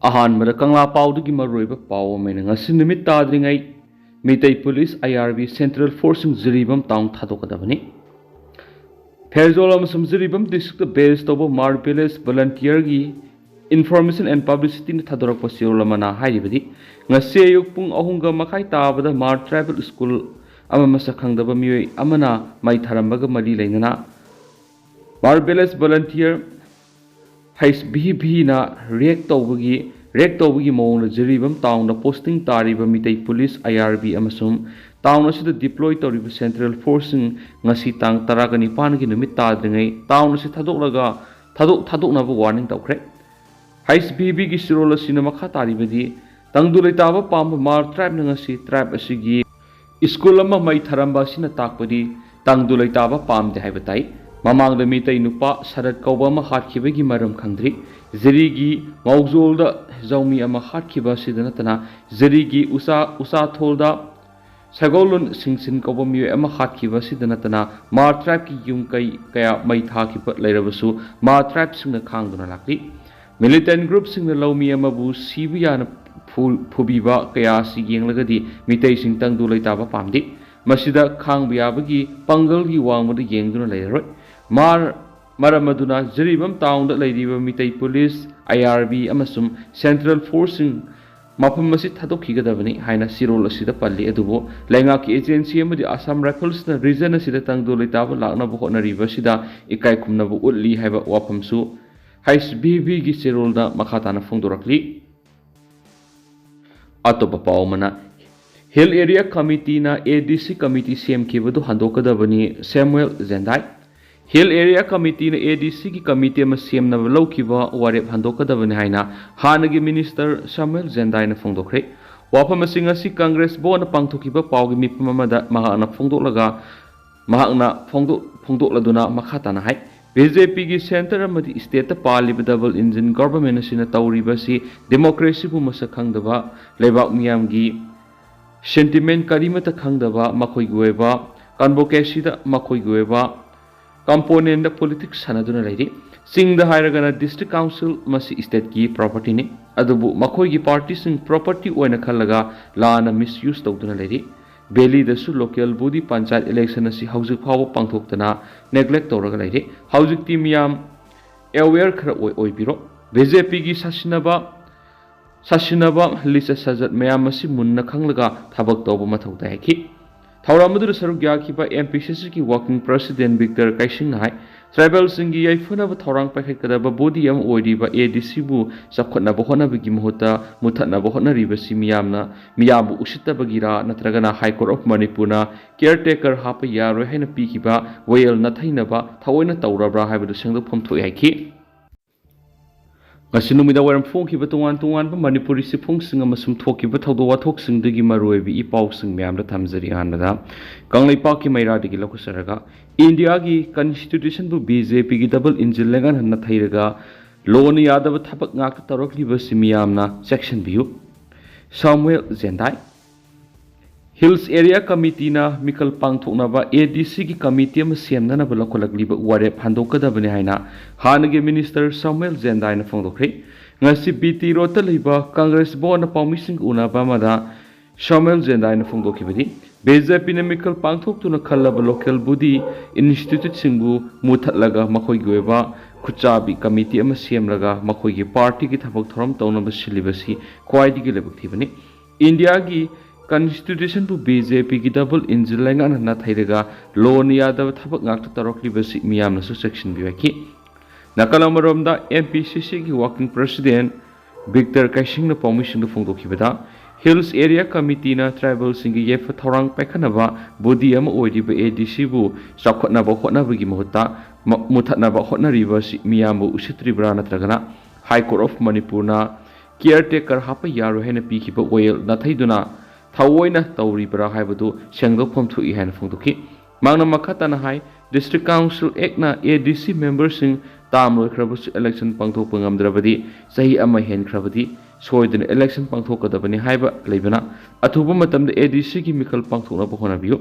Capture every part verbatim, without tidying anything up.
ꯑꯍꯥꯟꯕꯗ ꯀꯪꯂꯥ ꯄꯥꯎꯗꯒꯤ ꯃꯔꯨꯑꯣꯏꯕ ꯄꯥꯎ ꯑꯃ ꯑꯣꯏꯅ, ꯉꯁꯤ ꯅꯨꯃꯤꯠ ꯇꯥꯗ꯭ꯔꯤꯉꯩ Meitei police, I R B, central ꯐꯣꯔꯁꯁꯤꯡ ꯖꯤꯔꯤꯕꯥꯝ ꯇꯥꯎꯟ ꯊꯥꯗꯣꯛꯀꯗꯕꯅꯤ꯫ ꯐꯦꯔꯖꯣꯜ ꯑꯃꯁꯨꯡ ꯖꯤꯔꯤꯕꯥꯝ ꯗꯤꯁꯇ꯭ꯔꯤꯛꯇ ꯕꯦꯁ ꯇꯧꯕ ꯃꯥꯔ ꯚꯤꯂꯦꯖ ꯚꯣꯂꯟꯇꯤꯌꯔꯒꯤ ꯏꯟꯐꯣꯔꯃꯦꯁꯟ ꯑꯦꯟ ꯄꯕ꯭ꯂꯤꯁꯤꯇꯤꯅ ꯊꯥꯗꯣꯔꯛꯄ ꯆꯦꯔꯣꯜ ꯑꯃꯅ ꯍꯥꯏꯔꯤꯕꯗꯤ, ꯉꯁꯤ ꯑꯌꯨꯛ ꯄꯨꯡ ꯑꯍꯨꯝꯒ ꯃꯈꯥꯏ ꯇꯥꯕꯗ ꯃꯥꯔ ꯇ꯭ꯔꯥꯏꯕꯦꯜ ꯁ꯭ꯀꯨꯜ ꯑꯃ ꯃꯁꯛ ꯈꯪꯗꯕ ꯃꯤꯑꯣꯏ ꯑꯃꯅ ꯃꯩ ꯊꯥꯔꯝꯕꯒ ꯃꯔꯤ ꯂꯩꯅꯅ Mar village volunteer H V ꯚꯤꯅ ꯔꯦꯛ ꯇꯧꯕꯒꯤ ꯔꯦꯛ ꯇꯧꯕꯒꯤ ꯃꯑꯣꯡꯗ ꯖꯤꯔꯤꯕꯥꯝ ꯇꯥꯎꯟꯗ ꯄꯣꯁꯇꯤꯡ ꯇꯥꯔꯤꯕ Meitei police, I R B ꯑꯃꯁꯨꯡ ꯇꯥꯎꯟ ꯑꯁꯤꯗ ꯗꯤꯄ꯭ꯂꯣꯏ ꯇꯧꯔꯤꯕ ꯁꯦꯟꯇ꯭ꯔꯦꯜ ꯐꯣꯔꯁꯁꯤꯡ ꯉꯁꯤ ꯇꯥꯡ ꯇꯔꯥꯒ ꯅꯤꯄꯥꯟꯒꯤ ꯅꯨꯃꯤꯠ ꯇꯥꯗ꯭ꯔꯤꯉꯩ ꯇꯥꯎꯟ ꯑꯁꯤ ꯊꯥꯗꯣꯛꯂꯒ ꯊꯥꯗꯣꯛ ꯊꯥꯗꯣꯛꯅꯕ ꯋꯥꯔꯅꯤꯡ ꯇꯧꯈ꯭ꯔꯦ꯫ ꯍꯩꯆ ꯚꯤ ꯚꯤꯒꯤ ꯆꯦꯔꯣꯜ ꯑꯁꯤꯅ ꯃꯈꯥ ꯇꯥꯔꯤꯕꯗꯤ, ꯇꯪꯗꯨ ꯂꯩꯇꯥꯕ ꯄꯥꯝꯕ ꯃꯥꯔ ꯇ꯭ꯔꯥꯏꯕꯅ ꯉꯁꯤ ꯇ꯭ꯔꯥꯏꯕ ꯑꯁꯤꯒꯤ ꯁ꯭ꯀꯨꯜ ꯑꯃ ꯃꯩ ꯊꯥꯔꯝꯕ ꯑꯁꯤꯅ ꯇꯥꯛꯄꯗꯤ ꯇꯪꯗꯨ ꯂꯩꯇꯥꯕ ꯄꯥꯝꯗꯦ ꯍꯥꯏꯕ ꯇꯥꯏ꯫ ꯃꯃꯥꯡꯗ ꯃꯤꯇꯩ ꯅꯨꯄꯥ ꯁꯔꯠ ꯀꯧꯕ ꯑꯃ ꯍꯥꯠꯈꯤꯕꯒꯤ ꯃꯔꯝ ꯈꯪꯗ꯭ꯔꯤ꯫ ꯖꯤꯔꯤꯒꯤ ꯃꯥꯎꯖꯣꯜꯗ ꯖꯧꯃꯤ ꯑꯃ ꯍꯥꯠꯈꯤꯕ ꯑꯁꯤꯗ ꯅꯠꯇꯅ, ꯖꯤꯔꯤꯒꯤ ꯎꯆꯥ ꯎꯆꯥꯊꯣꯜꯗ ꯁꯒꯣꯜꯂꯣꯟ ꯁꯤꯡꯁꯤꯟ ꯀꯧꯕ ꯃꯤꯑꯣꯏ ꯑꯃ ꯍꯥꯠꯈꯤꯕ ꯑꯁꯤꯗ ꯅꯠꯇꯅ, ꯃꯥꯔ ꯇ꯭ꯔꯥꯏꯕꯀꯤ ꯌꯨꯝ ꯀꯩ ꯀꯌꯥ ꯃꯩ ꯊꯥꯈꯤꯕ ꯂꯩꯔꯕꯁꯨ ꯃꯥꯔ ꯇ꯭ꯔꯥꯏꯕꯁꯤꯡꯅ ꯈꯥꯡꯗꯨꯅ ꯂꯥꯛꯂꯤ꯫ ꯃꯤꯂꯤꯇꯦꯟ ꯒ꯭ꯔꯨꯞꯁꯤꯡꯅ ꯂꯧꯃꯤ ꯑꯃꯕꯨ ꯁꯤꯕ ꯌꯥꯅ ꯐꯨ-, ꯐꯨꯕꯤꯕ ꯀꯌꯥ ꯑꯁꯤ ꯌꯦꯡꯂꯒꯗꯤ ꯃꯤꯇꯩꯁꯤꯡ ꯇꯪꯗꯨ ꯂꯩꯇꯥꯕ ꯄꯥꯝꯗꯦ꯫ ꯃꯁꯤꯗ ꯈꯥꯡꯕ ꯌꯥꯕꯒꯤ ꯄꯥꯡꯒꯜꯒꯤ ꯋꯥꯡꯃꯗ ꯌꯦꯡꯗꯨꯅ ꯂꯩꯔꯔꯣꯏ꯫ ꯃꯥꯔ-, ꯃꯔꯝ ꯑꯗꯨꯅ ꯖꯤꯔꯤꯕꯥꯝ ꯇꯥꯎꯟꯗ ꯂꯩꯔꯤꯕ Meitei police, I R B ꯑꯃꯁꯨꯡ ꯁꯦꯟꯇ꯭ꯔꯦꯜ ꯐꯣꯔꯁꯁꯤꯡ ꯃꯐꯝ ꯑꯁꯤ ꯊꯥꯗꯣꯛꯈꯤꯒꯗꯕꯅꯤ ꯍꯥꯏꯅ ꯆꯦꯔꯣꯜ ꯑꯁꯤꯗ ꯄꯜꯂꯤ꯫ ꯑꯗꯨꯕꯨ ꯂꯩꯉꯥꯛꯀꯤ ꯑꯦꯖꯦꯟꯁꯤ ꯑꯃꯗꯤ ꯑꯁꯥꯝ ꯔꯥꯏꯐꯜꯁꯅ ꯔꯤꯖꯟ ꯑꯁꯤꯗ ꯇꯪꯗꯨ ꯂꯩꯇꯥꯕ ꯂꯥꯛꯅꯕ ꯍꯣꯠꯅꯔꯤꯕ ꯑꯁꯤꯗ ꯏꯀꯥꯏ ꯈꯨꯝꯅꯕ ꯎꯠꯂꯤ ꯍꯥꯏꯕ ꯋꯥꯐꯝꯁꯨ ꯍꯩꯆ ꯚꯤ ꯚꯤꯒꯤ ꯆꯦꯔꯣꯜꯗ ꯃꯈꯥ ꯇꯥꯅ ꯐꯣꯡꯗꯣꯔꯛꯂꯤ꯫ ꯑꯇꯣꯞꯄ ꯄꯥꯎ ꯑꯃꯅ, ꯍꯤꯜ ꯑꯦꯔꯤꯌꯥ ꯀꯃꯤꯇꯤꯅ ꯑꯦ ꯗꯤ ꯁꯤ ꯀꯃꯤꯇꯤ ꯁꯦꯝꯈꯤꯕꯗꯨ ꯍꯟꯗꯣꯛꯀꯗꯕꯅꯤ, ꯁꯦꯃꯨꯑꯦꯜ ꯖꯦꯟꯗꯥꯏ꯫ ꯍꯤꯜ ꯑꯦꯔꯤꯌꯥ ꯀꯃꯤꯇꯤꯅ ꯑꯦ ꯗꯤ ꯁꯤꯒꯤ ꯀꯃꯤꯇꯤ ꯑꯃ ꯁꯦꯝꯅꯕ ꯂꯧꯈꯤꯕ ꯋꯥꯔꯦꯞ ꯍꯟꯗꯣꯛꯀꯗꯕꯅꯤ ꯍꯥꯏꯅ ꯍꯥꯟꯅꯒꯤ ꯃꯤꯅꯤꯁꯇꯔ ꯁꯦꯃꯨꯑꯦꯜ ꯖꯦꯟꯗꯥꯏꯅ ꯐꯣꯡꯗꯣꯛꯈ꯭ꯔꯦ꯫ ꯋꯥꯐꯝ ꯑꯁꯤ ꯉꯁꯤ ꯀꯪꯒ꯭ꯔꯦꯁ ꯚꯋꯟꯗ ꯄꯥꯡꯊꯣꯛꯈꯤꯕ ꯄꯥꯎꯒꯤ ꯃꯤꯐꯝ ꯑꯃꯗ ꯃꯍꯥꯛꯅ ꯐꯣꯡꯗꯣꯛꯂꯒ, ꯃꯍꯥꯛꯅ ꯐꯣꯡꯗꯣꯛ-, ꯐꯣꯡꯗꯣꯛꯂꯗꯨꯅ ꯃꯈꯥ ꯇꯥꯅ ꯍꯥꯏ, ꯕꯤ ꯖꯦ ꯄꯤꯒꯤ ꯁꯦꯟꯇꯔ ꯑꯃꯗꯤ ꯁ꯭ꯇꯦꯠꯇ ꯄꯥꯜꯂꯤꯕ ꯗꯕꯜ ꯏꯟꯖꯤꯟ ꯒꯣꯚꯔꯟꯃꯦꯟꯠ ꯑꯁꯤꯅ ꯇꯧꯔꯤꯕ ꯑꯁꯤ ꯗꯦꯃꯣꯀ꯭ꯔꯦꯁꯤꯕꯨ ꯃꯁꯛ ꯈꯪꯗꯕ, ꯂꯩꯕꯥꯛ ꯃꯤꯌꯥꯝꯒꯤ ꯁꯦꯟꯇꯤꯃꯦꯟꯠ ꯀꯔꯤꯃꯠꯇ ꯈꯪꯗꯕ, ꯃꯈꯣꯏꯒꯤ ꯑꯣꯏꯕ ꯀꯟꯚꯣꯀꯦꯁꯤꯗ ꯃꯈꯣꯏꯒꯤ ꯑꯣꯏꯕ ꯀꯝꯄꯣꯅꯦꯟꯗ ꯄꯣꯂꯤꯇꯤꯛꯁ ꯁꯥꯟꯅꯗꯨꯅ ꯂꯩꯔꯤ꯫ ꯆꯤꯡꯗ ꯍꯥꯏꯔꯒꯅ ꯗꯤꯁꯇ꯭ꯔꯤꯛ ꯀꯥꯎꯟꯁꯤꯜ ꯃꯁꯤ ꯁ꯭ꯇꯦꯠꯀꯤ ꯄ꯭ꯔꯣꯄꯔꯇꯤꯅꯤ, ꯑꯗꯨꯕꯨ ꯃꯈꯣꯏꯒꯤ ꯄꯥꯔꯇꯤꯁꯤꯡ ꯄ꯭ꯔꯣꯄꯔꯇꯤ ꯑꯣꯏꯅ ꯈꯜꯂꯒ ꯂꯥꯟꯅ ꯃꯤꯁꯌꯨꯁ ꯇꯧꯗꯨꯅ ꯂꯩꯔꯤ꯫ ꯚꯦꯂꯤꯗꯁꯨ ꯂꯣꯀꯦꯜ ꯕꯣꯗꯤ ꯄꯟꯆꯥꯌꯠ ꯏꯂꯦꯛꯁꯟ ꯑꯁꯤ ꯍꯧꯖꯤꯛ ꯐꯥꯎꯕ ꯄꯥꯡꯊꯣꯛꯇꯅ ꯅꯦꯒ꯭ꯂꯦꯛ ꯇꯧꯔꯒ ꯂꯩꯔꯤ꯫ ꯍꯧꯖꯤꯛꯇꯤ ꯃꯤꯌꯥꯝ ꯑꯦꯋꯦꯌꯔ ꯈꯔ ꯑꯣꯏ ꯑꯣꯏꯕꯤꯔꯣ꯫ ꯕꯤ ꯖꯦ ꯄꯤꯒꯤ ꯁꯥꯁꯤꯟꯅꯕ ꯁꯥꯁꯤꯟꯅꯕ ꯂꯤꯆꯠ ꯁꯥꯖꯠ ꯃꯌꯥꯝ ꯑꯁꯤ ꯃꯨꯟꯅ ꯈꯪꯂꯒ ꯊꯕꯛ ꯇꯧꯕ ꯃꯊꯧ ꯇꯥꯏ ꯍꯥꯏꯈꯤ꯫ ꯊꯧꯔꯝ ꯑꯗꯨꯗ ꯁꯔꯨꯛ ꯌꯥꯈꯤꯕ ꯑꯦꯝ ꯄꯤ ꯁꯤ ꯁꯤꯒꯤ ꯋꯥꯔꯀꯤꯡ ꯄ꯭ꯔꯁꯤꯗꯦꯟ ꯕꯤꯛꯇꯔ ꯀꯥꯏꯁꯤꯡꯅ ꯍꯥꯏ, ꯇ꯭ꯔꯥꯏꯕꯦꯜꯁꯤꯡꯒꯤ ꯌꯥꯏꯐꯅꯕ ꯊꯧꯔꯥꯡ ꯄꯥꯏꯈꯠꯀꯗꯕ ꯕꯣꯗꯤ ꯑꯃ ꯑꯣꯏꯔꯤꯕ ꯑꯦ ꯗꯤ ꯁꯤꯕꯨ ꯆꯥꯎꯈꯠꯅꯕ ꯍꯣꯠꯅꯕꯒꯤ ꯃꯍꯨꯠꯇ ꯃꯨꯊꯠꯅꯕ ꯍꯣꯠꯅꯔꯤꯕꯁꯤ ꯃꯤꯌꯥꯝꯅ ꯃꯤꯌꯥꯝꯕꯨ ꯎꯁꯤꯠꯇꯕꯒꯤꯔꯥ ꯅꯠꯇ꯭ꯔꯒꯅ ꯍꯥꯏ ꯀꯣꯔꯠ ꯑꯣꯐ ꯃꯅꯤꯄꯨꯔꯅ ꯀꯤꯌꯔ ꯇꯦꯀꯔ ꯍꯥꯞꯄ ꯌꯥꯔꯣꯏ ꯍꯥꯏꯅ ꯄꯤꯈꯤꯕ ꯋꯥꯌꯦꯜ ꯅꯥꯊꯩꯅꯕ ꯊꯑꯣꯏꯅ ꯇꯧꯔꯕ꯭ꯔꯥ ꯍꯥꯏꯕꯗꯨ ꯁꯦꯡꯗꯣꯛꯐꯝ ꯊꯣꯛꯏ ꯍꯥꯏꯈꯤ꯫ ꯉꯁꯤ ꯅꯨꯃꯤꯗꯥꯡ ꯋꯥꯏꯔꯝ ꯐꯣꯡꯈꯤꯕ ꯇꯣꯉꯥꯟ ꯇꯣꯉꯥꯟꯕ ꯃꯅꯤꯄꯨꯔꯤ ꯆꯦꯐꯣꯡꯁꯤꯡ ꯑꯃꯁꯨꯡ ꯊꯣꯛꯈꯤꯕ ꯊꯧꯗꯣꯛ ꯋꯥꯊꯣꯛꯁꯤꯡꯗꯒꯤ ꯃꯔꯨꯑꯣꯏꯕ ꯏ ꯄꯥꯎꯁꯤꯡ ꯃꯌꯥꯝꯗ ꯊꯝꯖꯔꯤ꯫ ꯑꯍꯥꯟꯕꯗ ꯀꯪꯂꯩꯄꯥꯛꯀꯤ ꯃꯩꯔꯥꯗꯒꯤ ꯂꯧꯈꯠꯆꯔꯒ, ꯏꯟꯗꯤꯌꯥꯒꯤ ꯀꯟꯁꯇꯤꯇ꯭ꯌꯨꯁꯟꯕꯨ ꯕꯤ ꯖꯦ ꯄꯤꯒꯤ ꯗꯕꯜ ꯏꯟꯖꯤꯟ ꯂꯩꯉꯥꯛꯅ ꯅꯥꯊꯩꯔꯒ ꯂꯣꯟꯅ ꯌꯥꯗꯕ ꯊꯕꯛ ꯉꯥꯛꯇ ꯇꯧꯔꯛꯂꯤꯕꯁꯤ ꯃꯤꯌꯥꯝꯅ ꯆꯦꯛꯁꯤꯟꯕꯤꯌꯨ꯫ ꯁꯥꯃꯨꯑꯦꯜ ꯖꯦꯟꯗꯥꯏ꯫ ꯍꯤꯜꯁ ꯑꯦꯔꯤꯌꯥ ꯀꯃꯤꯇꯤꯅ ꯃꯤꯈꯜ ꯄꯥꯡꯊꯣꯛꯅꯕ ꯑꯦ ꯗꯤ ꯁꯤꯒꯤ ꯀꯃꯤꯇꯤ ꯑꯃ ꯁꯦꯝꯅꯅꯕ ꯂꯧꯈꯠꯂꯛꯂꯤꯕ ꯋꯥꯔꯦꯞ ꯍꯟꯗꯣꯛꯀꯗꯕꯅꯤ ꯍꯥꯏꯅ ꯍꯥꯟꯅꯒꯤ ꯃꯤꯅꯤꯁꯇꯔ ꯁꯥꯃꯨꯑꯦꯜ ꯖꯦꯟꯗꯥꯏꯅ ꯐꯣꯡꯗꯣꯛꯈ꯭ꯔꯦ꯫ ꯉꯁꯤ ꯕꯤ ꯇꯤ ꯔꯣꯗꯇ ꯂꯩꯕ ꯀꯪꯒ꯭ꯔꯦꯁ ꯚꯋꯟꯗ ꯄꯥꯎꯃꯤꯁꯤꯡꯒ ꯎꯅꯕ ꯑꯃꯗ ꯁꯥꯃꯨꯑꯦꯜ ꯖꯦꯟꯗꯥꯏꯅ ꯐꯣꯡꯗꯣꯛꯈꯤꯕꯗꯤ, ꯕꯤ ꯖꯦ ꯄꯤꯅ ꯃꯤꯈꯜ ꯄꯥꯡꯊꯣꯛꯇꯨꯅ ꯈꯜꯂꯕ ꯂꯣꯀꯦꯜ ꯕꯣꯗꯤ ꯏꯟꯁꯇꯤꯇ꯭ꯌꯨꯠꯁꯤꯡꯕꯨ ꯃꯨꯊꯠꯂꯒ ꯃꯈꯣꯏꯒꯤ ꯑꯣꯏꯕ ꯈꯨꯠꯆꯥꯕꯤ ꯀꯃꯤꯇꯤ ꯑꯃ ꯁꯦꯝꯂꯒ ꯃꯈꯣꯏꯒꯤ ꯄꯥꯔꯇꯤꯒꯤ ꯊꯕꯛ ꯊꯧꯔꯝ ꯇꯧꯅꯕ ꯁꯤꯜꯂꯤꯕꯁꯤ ꯈ꯭ꯋꯥꯏꯗꯒꯤ ꯂꯥꯏꯕꯛ ꯊꯤꯕꯅꯤ꯫ ꯏꯟꯗꯤꯌꯥꯒꯤ ꯀꯟꯁꯇꯤꯇ꯭ꯌꯨꯁꯟꯕꯨ ꯕꯤ ꯖꯦ ꯄꯤꯒꯤ ꯗꯕꯜ ꯏꯟꯖꯤꯟ ꯂꯩꯉꯥꯛꯅ ꯅꯥꯊꯩꯔꯒ ꯂꯣꯟꯅ ꯌꯥꯗꯕ ꯊꯕꯛ ꯉꯥꯛꯇ ꯇꯧꯔꯛꯂꯤꯕꯁꯤ ꯃꯤꯌꯥꯝꯅꯁꯨ ꯆꯦꯛꯁꯤꯟꯕꯤꯌꯨ ꯍꯥꯏꯈꯤ꯫ ꯅꯥꯀꯜ ꯑꯃꯔꯣꯝꯗ, ꯑꯦꯝ ꯄꯤ ꯁꯤ ꯁꯤꯒꯤ ꯋꯥꯔꯀꯤꯡ ꯄ꯭ꯔꯁꯤꯗꯦꯟ ꯕꯤꯛꯇꯔ ꯀꯥꯏꯁꯤꯡꯅ ꯄꯥꯎꯃꯤꯁꯤꯡꯗ ꯐꯣꯡꯗꯣꯛꯈꯤꯕꯗ, ꯍꯤꯜꯁ ꯑꯦꯔꯤꯌꯥ ꯀꯃꯤꯇꯤꯅ ꯇ꯭ꯔꯥꯏꯕꯦꯜꯁꯤꯡꯒꯤ ꯌꯥꯏꯐ ꯊꯧꯔꯥꯡ ꯄꯥꯏꯈꯠꯅꯕ ꯕꯣꯗꯤ ꯑꯃ ꯑꯣꯏꯔꯤꯕ ꯑꯦ ꯗꯤ ꯁꯤꯕꯨ ꯆꯥꯎꯈꯠꯅꯕ ꯍꯣꯠꯅꯕꯒꯤ ꯃꯍꯨꯠꯇ ꯃ-, ꯃꯨꯊꯠꯅꯕ ꯍꯣꯠꯅꯔꯤꯕꯁꯤ ꯃꯤꯌꯥꯝꯕꯨ ꯎꯁꯤꯠꯇ꯭ꯔꯤꯕ꯭ꯔꯥ ꯅꯠꯇ꯭ꯔꯒꯅ ꯍꯥꯏ ꯀꯣꯔꯠ ꯑꯣꯐ ꯃꯅꯤꯄꯨꯔꯅ ꯀꯤꯌꯔ ꯇꯦꯀꯔ ꯍꯥꯞꯄ ꯌꯥꯔꯣꯏ ꯍꯥꯏꯅ ꯄꯤꯈꯤꯕ ꯋꯥꯌꯦꯜ ꯅꯥꯊꯩꯗꯨꯅ ꯊꯑꯣꯏꯅ ꯇꯧꯔꯤꯕ꯭ꯔꯥ ꯍꯥꯏꯕꯗꯨ ꯁꯦꯡꯗꯣꯛꯐꯝ ꯊꯣꯛꯏ ꯍꯥꯏꯅ ꯐꯣꯡꯗꯣꯛꯈꯤ꯫ ꯃꯍꯥꯛꯅ ꯃꯈꯥ ꯇꯥꯅ ꯍꯥꯏ, ꯗꯤꯁꯇ꯭ꯔꯤꯛ ꯀꯥꯎꯟꯁꯤꯜ ꯑꯦꯛꯅ ꯑꯦ ꯗꯤ ꯁꯤ ꯃꯦꯝꯕꯔꯁꯤꯡ ꯇꯥꯝ ꯂꯣꯏꯈ꯭ꯔꯕꯁꯨ ꯏꯂꯦꯛꯁꯟ ꯄꯥꯡꯊꯣꯛꯄ ꯉꯝꯗ꯭ꯔꯕꯗꯤ ꯆꯍꯤ ꯑꯃ ꯍꯦꯟꯈ꯭ꯔꯕꯗꯤ ꯁꯣꯏꯗꯅ ꯏꯂꯦꯛꯁꯟ ꯄꯥꯡꯊꯣꯛꯀꯗꯕꯅꯤ ꯍꯥꯏꯕ ꯂꯩꯕꯅ, ꯑꯊꯨꯕ ꯃꯇꯝꯗ ꯑꯦ ꯗꯤ ꯁꯤꯒꯤ ꯃꯤꯈꯜ ꯄꯥꯡꯊꯣꯛꯅꯕ ꯍꯣꯠꯅꯕꯤꯌꯨ꯫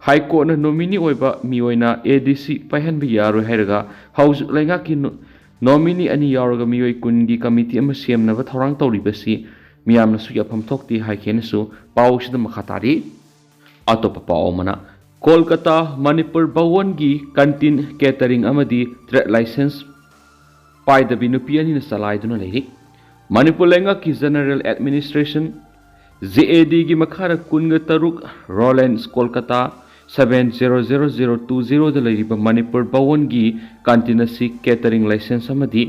ꯍꯥꯏ ꯀꯣꯔꯠꯅ ꯅꯣꯃꯤꯅꯤ ꯑꯣꯏꯕ ꯃꯤꯑꯣꯏꯅ ꯑꯦ ꯗꯤ ꯁꯤ ꯄꯥꯏꯍꯟꯕ ꯌꯥꯔꯣꯏ ꯍꯥꯏꯔꯒ ꯍꯧꯖꯤꯛ ꯂꯩꯉꯥꯛꯀꯤ ꯅꯣ-, ꯅꯣꯃꯤꯅꯤ ꯑꯅꯤ ꯌꯥꯎꯔꯒ ꯃꯤꯑꯣꯏ ꯀꯨꯟꯒꯤ ꯀꯃꯤꯇꯤ ꯑꯃ ꯁꯦꯝꯅꯕ ꯊꯧꯔꯥꯡ ꯇꯧꯔꯤꯕꯁꯤ ꯃꯤꯌꯥꯝꯅꯁꯨ ꯌꯥꯐꯝ ꯊꯣꯛꯇꯦ ꯍꯥꯏꯈꯤꯅꯁꯨ ꯄꯥꯎꯁꯤꯗ ꯃꯈꯥ ꯇꯥꯔꯤ꯫ ꯑꯇꯣꯞꯄ ꯄꯥꯎ ꯑꯃꯅ, ꯀꯣꯜꯀꯇꯥ ꯃꯅꯤꯄꯨꯔ ꯚꯋꯟꯒꯤ ꯀꯟꯇꯤꯟ ꯀꯦꯇꯔꯤꯡ ꯑꯃꯗꯤ ꯇ꯭ꯔꯦꯗ ꯂꯥꯏꯁꯦꯟꯁ ꯄꯥꯏꯗꯕꯤ ꯅꯨꯄꯤ ꯑꯅꯤꯅ ꯆꯂꯥꯏꯗꯨꯅ ꯂꯩꯔꯤ꯫ ꯃꯅꯤꯄꯨꯔ ꯂꯩꯉꯥꯛꯀꯤ ꯖꯦꯅꯔꯦꯜ ꯑꯦꯗꯃꯤꯅꯤꯁꯇ꯭ꯔꯦꯁꯟ, ꯖꯦ ꯑꯦ ꯗꯤꯒꯤ ꯃꯈꯥꯗ ꯀꯨꯟꯒ ꯇꯔꯨꯛ ꯔꯣꯂꯦꯟꯁ Kolkata seven zero zero zero two ꯖꯦꯔꯣꯗ ꯂꯩꯔꯤꯕ ꯃꯅꯤꯄꯨꯔ ꯚꯋꯟꯒꯤ ꯀꯟꯇꯤꯟ ꯑꯁꯤ ꯀꯦꯇꯔꯤꯡ ꯂꯥꯏꯁꯦꯟꯁ ꯑꯃꯗꯤ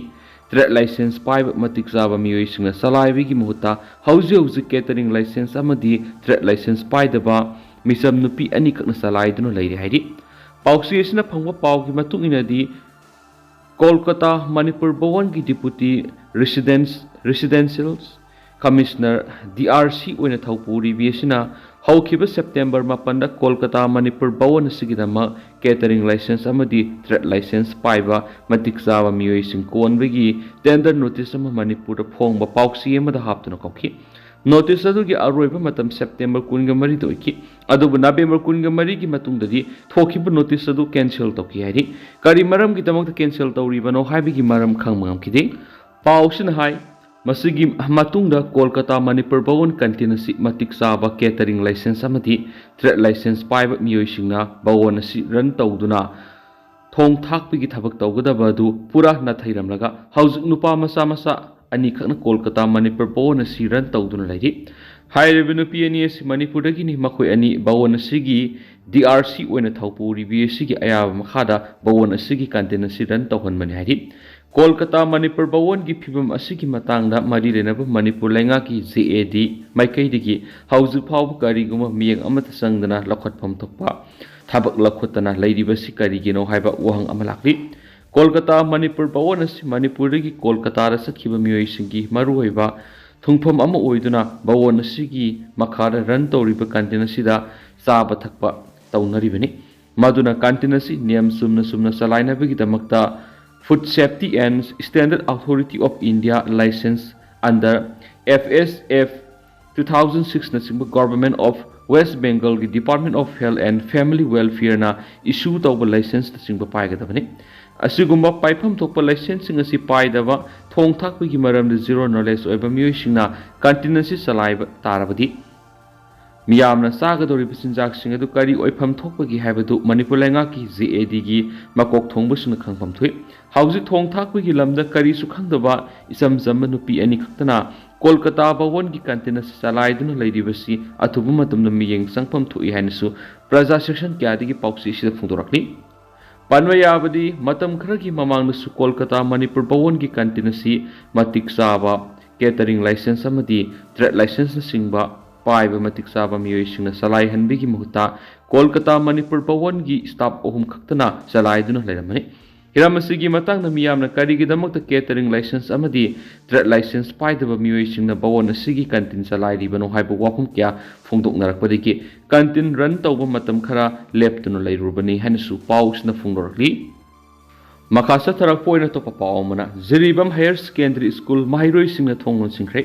ꯇ꯭ꯔꯦꯗ ꯂꯥꯏꯁꯦꯟꯁ ꯄꯥꯏꯕ ꯃꯇꯤꯛ ꯆꯥꯕ ꯃꯤꯑꯣꯏꯁꯤꯡꯅ ꯆꯂꯥꯏꯕꯒꯤ ꯃꯍꯨꯠꯇ ꯍꯧꯖꯤꯛ ꯍꯧꯖꯤꯛ ꯀꯦꯇꯔꯤꯡ ꯂꯥꯏꯁꯦꯟꯁ ꯑꯃꯗꯤ ꯇ꯭ꯔꯦꯗ ꯂꯥꯏꯁꯦꯟꯁ ꯄꯥꯏꯗꯕ ꯃꯤꯆꯝ ꯅꯨꯄꯤ ꯑꯅꯤꯈꯛꯅ ꯆꯂꯥꯏꯗꯨꯅ ꯂꯩꯔꯤ ꯍꯥꯏꯔꯤ꯫ ꯄꯥꯎꯆꯦ ꯑꯁꯤꯅ ꯐꯪꯕ ꯄꯥꯎꯒꯤ ꯃꯇꯨꯡ ꯏꯟꯅꯗꯤ, ꯀꯣꯜꯀꯇꯥ ꯃꯅꯤꯄꯨꯔ ꯚꯋꯟꯒꯤ deputy residence-, residential commissioner, D R C ꯑꯣꯏꯅ ꯊꯧꯄꯨꯔꯤꯕꯤ ꯑꯁꯤꯅ ꯍꯧꯈꯤꯕ ꯁꯦꯞꯇꯦꯝꯕꯔ ꯃꯥꯄꯟꯗ ꯀꯣꯜꯀꯇꯥ ꯃꯅꯤꯄꯨꯔ ꯚꯋꯟ ꯑꯁꯤꯒꯤꯗꯃꯛ ꯀꯦꯇꯔꯤꯡ ꯂꯥꯏꯁꯦꯟꯁ ꯑꯃꯗꯤ ꯇ꯭ꯔꯦꯗ ꯂꯥꯏꯁꯦꯟꯁ ꯄꯥꯏꯕ ꯃꯇꯤꯛ ꯆꯥꯕ ꯃꯤꯑꯣꯏꯁꯤꯡ ꯀꯣꯟꯕꯒꯤ ꯇꯦꯟꯗꯔ ꯅꯣꯇꯤꯁ ꯑꯃ ꯃꯅꯤꯄꯨꯔꯗ ꯐꯣꯡꯕ ꯄꯥꯎꯆꯦ ꯑꯃꯗ ꯍꯥꯞꯇꯨꯅ ꯀꯧꯈꯤ꯫ ꯅꯣꯇꯤꯁ ꯑꯗꯨꯒꯤ ꯑꯔꯣꯏꯕ ꯃꯇꯝ ꯁꯦꯞꯇꯦꯝꯕꯔ ꯀꯨꯟꯒ ꯃꯔꯤꯗ ꯑꯣꯏꯈꯤ꯫ ꯑꯗꯨꯕꯨ ꯅꯕꯦꯝꯕꯔ ꯀꯨꯟꯒ ꯃꯔꯤꯒꯤ ꯃꯇꯨꯡꯗꯗꯤ ꯊꯣꯛꯈꯤꯕ ꯅꯣꯇꯤꯁ ꯑꯗꯨ ꯀꯦꯟꯁꯦꯜ ꯇꯧꯈꯤ ꯍꯥꯏꯔꯤ꯫ ꯀꯔꯤ ꯃꯔꯝꯒꯤꯗꯃꯛꯇ ꯀꯦꯟꯁꯦꯜ ꯇꯧꯔꯤꯕꯅꯣ ꯍꯥꯏꯕꯒꯤ ꯃꯔꯝ ꯈꯪꯕ ꯉꯝꯈꯤꯗꯦ꯫ ꯄꯥꯎꯁꯤꯅ ꯍꯥꯏ, ꯃꯁꯤꯒꯤ ꯃꯇꯨꯡꯗ ꯀꯣꯜꯀꯇꯥ ꯃꯅꯤꯄꯨꯔ ꯚꯋꯟ ꯀꯟꯇꯤꯟ ꯑꯁꯤ ꯃꯇꯤꯛ ꯆꯥꯕ ꯀꯦꯇꯔꯤꯡ ꯂꯥꯏꯁꯦꯟꯁ ꯑꯃꯗꯤ ꯇ꯭ꯔꯦꯗ ꯂꯥꯏꯁꯦꯟꯁ ꯄꯥꯏꯕ ꯃꯤꯑꯣꯏꯁꯤꯡꯅ ꯚꯋꯟ ꯑꯁꯤ ꯔꯟ ꯇꯧꯗꯨꯅ ꯊꯣꯡ ꯊꯥꯛꯄꯒꯤ ꯊꯕꯛ ꯇꯧꯒꯗꯕ ꯑꯗꯨ ꯄꯨꯔꯥ ꯅꯥꯊꯩꯔꯝꯂꯒ ꯍꯧꯖꯤꯛ ꯅꯨꯄꯥ ꯃꯆꯥ ꯃꯆꯥ ꯑꯅꯤꯈꯛꯅ ꯀꯣꯜꯀꯇꯥ ꯃꯅꯤꯄꯨꯔ ꯚꯋꯟ ꯑꯁꯤ ꯔꯟ ꯇꯧꯗꯨꯅ ꯂꯩꯔꯤ꯫ ꯍꯥꯏꯔꯤꯕ ꯅꯨꯄꯤ ꯑꯅꯤ ꯑꯁꯤ ꯃꯅꯤꯄꯨꯔꯗꯒꯤꯅꯤ꯫ ꯃꯈꯣꯏ ꯑꯅꯤ ꯚꯋꯟ ꯑꯁꯤꯒꯤ ꯗꯤ ꯑꯥꯔ ꯁꯤ ꯑꯣꯏꯅ ꯊꯧꯄꯨꯔꯤꯕꯤ ꯑꯁꯤꯒꯤ ꯑꯌꯥꯕ ꯃꯈꯥꯗ ꯚꯋꯟ ꯑꯁꯤꯒꯤ ꯀꯟꯇꯤꯟ ꯑꯁꯤ ꯔꯟ ꯇꯧꯍꯟꯕꯅꯤ ꯍꯥꯏꯔꯤ꯫ ꯀꯣꯜꯀꯇꯥ ꯃꯅꯤꯄꯨꯔ ꯚꯋꯟꯒꯤ ꯐꯤꯕꯝ ꯑꯁꯤꯒꯤ ꯃꯇꯥꯡꯗ ꯃꯔꯤ ꯂꯩꯅꯕ ꯃꯅꯤꯄꯨꯔ ꯂꯩꯉꯥꯛꯀꯤ ꯖꯦ ꯑꯦ ꯗꯤ ꯃꯥꯏꯀꯩꯗꯒꯤ ꯍꯧꯖꯤꯛ ꯐꯥꯎꯕ ꯀꯔꯤꯒꯨꯝꯕ ꯃꯤꯠꯌꯦꯡ ꯑꯃꯠꯇ ꯆꯪꯗꯅ ꯂꯧꯈꯠꯐꯝ ꯊꯣꯛꯄ ꯊꯕꯛ ꯂꯧꯈꯠꯇꯅ ꯂꯩꯔꯤꯕꯁꯤ ꯀꯔꯤꯒꯤꯅꯣ ꯍꯥꯏꯕ ꯋꯥꯍꯪ ꯑꯃ ꯂꯥꯛꯂꯤ꯫ ꯀꯣꯜꯀꯇꯥ ꯃꯅꯤꯄꯨꯔ ꯚꯋꯟ ꯑꯁꯤ ꯃꯅꯤꯄꯨꯔꯗꯒꯤ ꯀꯣꯜꯀꯇꯥꯗ ꯆꯠꯈꯤꯕ ꯃꯤꯑꯣꯏꯁꯤꯡꯒꯤ ꯃꯔꯨꯑꯣꯏꯕ ꯊꯨꯡꯐꯝ ꯑꯃ ꯑꯣꯏꯗꯨꯅ ꯚꯋꯟ ꯑꯁꯤꯒꯤ ꯃꯈꯥꯗ ꯔꯟ ꯇꯧꯔꯤꯕ ꯀꯟꯇꯤꯟ ꯑꯁꯤꯗ ꯆꯥꯕ ꯊꯛꯄ ꯇꯧꯅꯔꯤꯕꯅꯤ꯫ ꯃꯗꯨꯅ ꯀꯟꯇꯤꯟ ꯑꯁꯤ ꯅꯤꯌꯝ ꯆꯨꯝꯅ ꯆꯨꯝꯅ ꯆꯂꯥꯏꯅꯕꯒꯤꯗꯃꯛꯇ Food Safety and Standard Authority of India license under F S F two thousand six ꯅꯆꯤꯡꯕ Government of West Bengalꯒꯤ Department of Health and Family Welfareꯅ issue ꯇꯧꯕ licenseꯅꯆꯤꯡꯕ ꯄꯥꯏꯒꯗꯕꯅꯤ꯫ ꯑꯁꯤꯒꯨꯝꯕ ꯄꯥꯏꯐꯝ ꯊꯣꯛꯄ licenseꯁꯤꯡ ꯑꯁꯤ ꯄꯥꯏꯗꯕ, ꯊꯣꯡ ꯊꯥꯛꯄꯒꯤ ꯃꯔꯝꯗ zero knowledge ꯑꯣꯏꯕ ꯃꯤꯑꯣꯏꯁꯤꯡꯅ canteen ꯑꯁꯤ ꯆꯂꯥꯏꯕ ꯇꯥꯔꯕꯗꯤ, ꯃꯤꯌꯥꯝꯅ ꯆꯥꯒꯗꯧꯔꯤꯕ ꯆꯤꯟꯖꯥꯛꯁꯤꯡ ꯑꯗꯨ ꯀꯔꯤ ꯑꯣꯏꯐꯝ ꯊꯣꯛꯄꯒꯦ ꯍꯥꯏꯕꯗꯨ ꯃꯅꯤꯄꯨꯔ ꯂꯩꯉꯥꯛꯀꯤ JADꯒꯤ ꯃꯀꯣꯛ ꯊꯣꯡꯕꯁꯤꯡꯅ ꯈꯪꯐꯝ ꯊꯣꯛꯏ꯫ ꯍꯧꯖꯤꯛ ꯊꯣꯡ ꯊꯥꯛꯄꯒꯤ ꯂꯝꯗ ꯀꯔꯤꯁꯨ ꯈꯪꯗꯕ ꯏꯆꯝ ꯆꯝꯕ ꯅꯨꯄꯤ ꯑꯅꯤ ꯈꯛꯇꯅ ꯀꯣꯜꯀꯇꯥ ꯚꯋꯟꯒꯤ canteen ꯑꯁꯤ ꯆꯂꯥꯏꯗꯨꯅ ꯂꯩꯔꯤꯕꯁꯤ ꯑꯊꯨꯕ ꯃꯇꯝꯗ ꯃꯤꯠꯌꯦꯡ ꯆꯪꯐꯝ ꯊꯣꯛꯏ ꯍꯥꯏꯅꯁꯨ ꯄ꯭ꯔꯖꯥ section ꯀꯌꯥꯗꯒꯤ ꯄꯥꯎꯆꯦꯁꯤꯗ ꯐꯣꯡꯗꯣꯔꯛꯂꯤ꯫ ꯄꯟꯕ ꯌꯥꯕꯗꯤ, ꯃꯇꯝ ꯈꯔꯒꯤ ꯃꯃꯥꯡꯗꯁꯨ ꯀꯣꯜꯀꯇꯥ ꯃꯅꯤꯄꯨꯔ ꯚꯋꯟꯒꯤ canteen ꯑꯁꯤ ꯃꯇꯤꯛ ꯆꯥꯕ catering license ꯑꯃꯗꯤ trade licenseꯅꯆꯤꯡꯕ ꯄꯥꯏꯕ ꯃꯇꯤꯛ ꯆꯥꯕ ꯃꯤꯑꯣꯏꯁꯤꯡꯅ ꯆꯂꯥꯏꯍꯟꯕꯒꯤ ꯃꯍꯨꯠꯇ ꯀꯣꯜꯀꯇꯥ ꯃꯅꯤꯄꯨꯔ ꯚꯋꯟꯒꯤ staff ꯑꯍꯨꯝ ꯈꯛꯇꯅ ꯆꯂꯥꯏꯗꯨꯅ ꯂꯩꯔꯝꯕꯅꯤ꯫ ꯍꯤꯔꯝ ꯑꯁꯤꯒꯤ ꯃꯇꯥꯡꯗ ꯃꯤꯌꯥꯝꯅ ꯀꯔꯤꯒꯤꯗꯃꯛꯇ catering license ꯑꯃꯗꯤ trade license ꯄꯥꯏꯗꯕ ꯃꯤꯑꯣꯏꯁꯤꯡꯅ ꯚꯋꯟ ꯑꯁꯤꯒꯤ canteen ꯆꯂꯥꯏꯔꯤꯕꯅꯣ ꯍꯥꯏꯕ ꯋꯥꯐꯝ ꯀꯌꯥ ꯐꯣꯡꯗꯣꯛꯅꯔꯛꯄꯗꯒꯤ canteen run ꯇꯧꯕ ꯃꯇꯝ ꯈꯔ ꯂꯦꯞꯇꯨꯅ ꯂꯩꯔꯨꯔꯕꯅꯤ ꯍꯥꯏꯅꯁꯨ ꯄꯥꯎꯁꯤꯅ ꯐꯣꯡꯗꯣꯔꯛꯂꯤ꯫ ꯃꯈꯥ ꯆꯠꯊꯔꯛꯄ ꯑꯣꯏꯅ ꯑꯇꯣꯞꯄ ꯄꯥꯎ ꯑꯃꯅ, ꯖꯤꯔꯤꯕꯥꯝ Higher Secondary School ꯃꯍꯩꯔꯣꯏꯁꯤꯡꯅ ꯊꯣꯡ ꯂꯣꯟꯁꯤꯟꯈ꯭ꯔꯦ꯫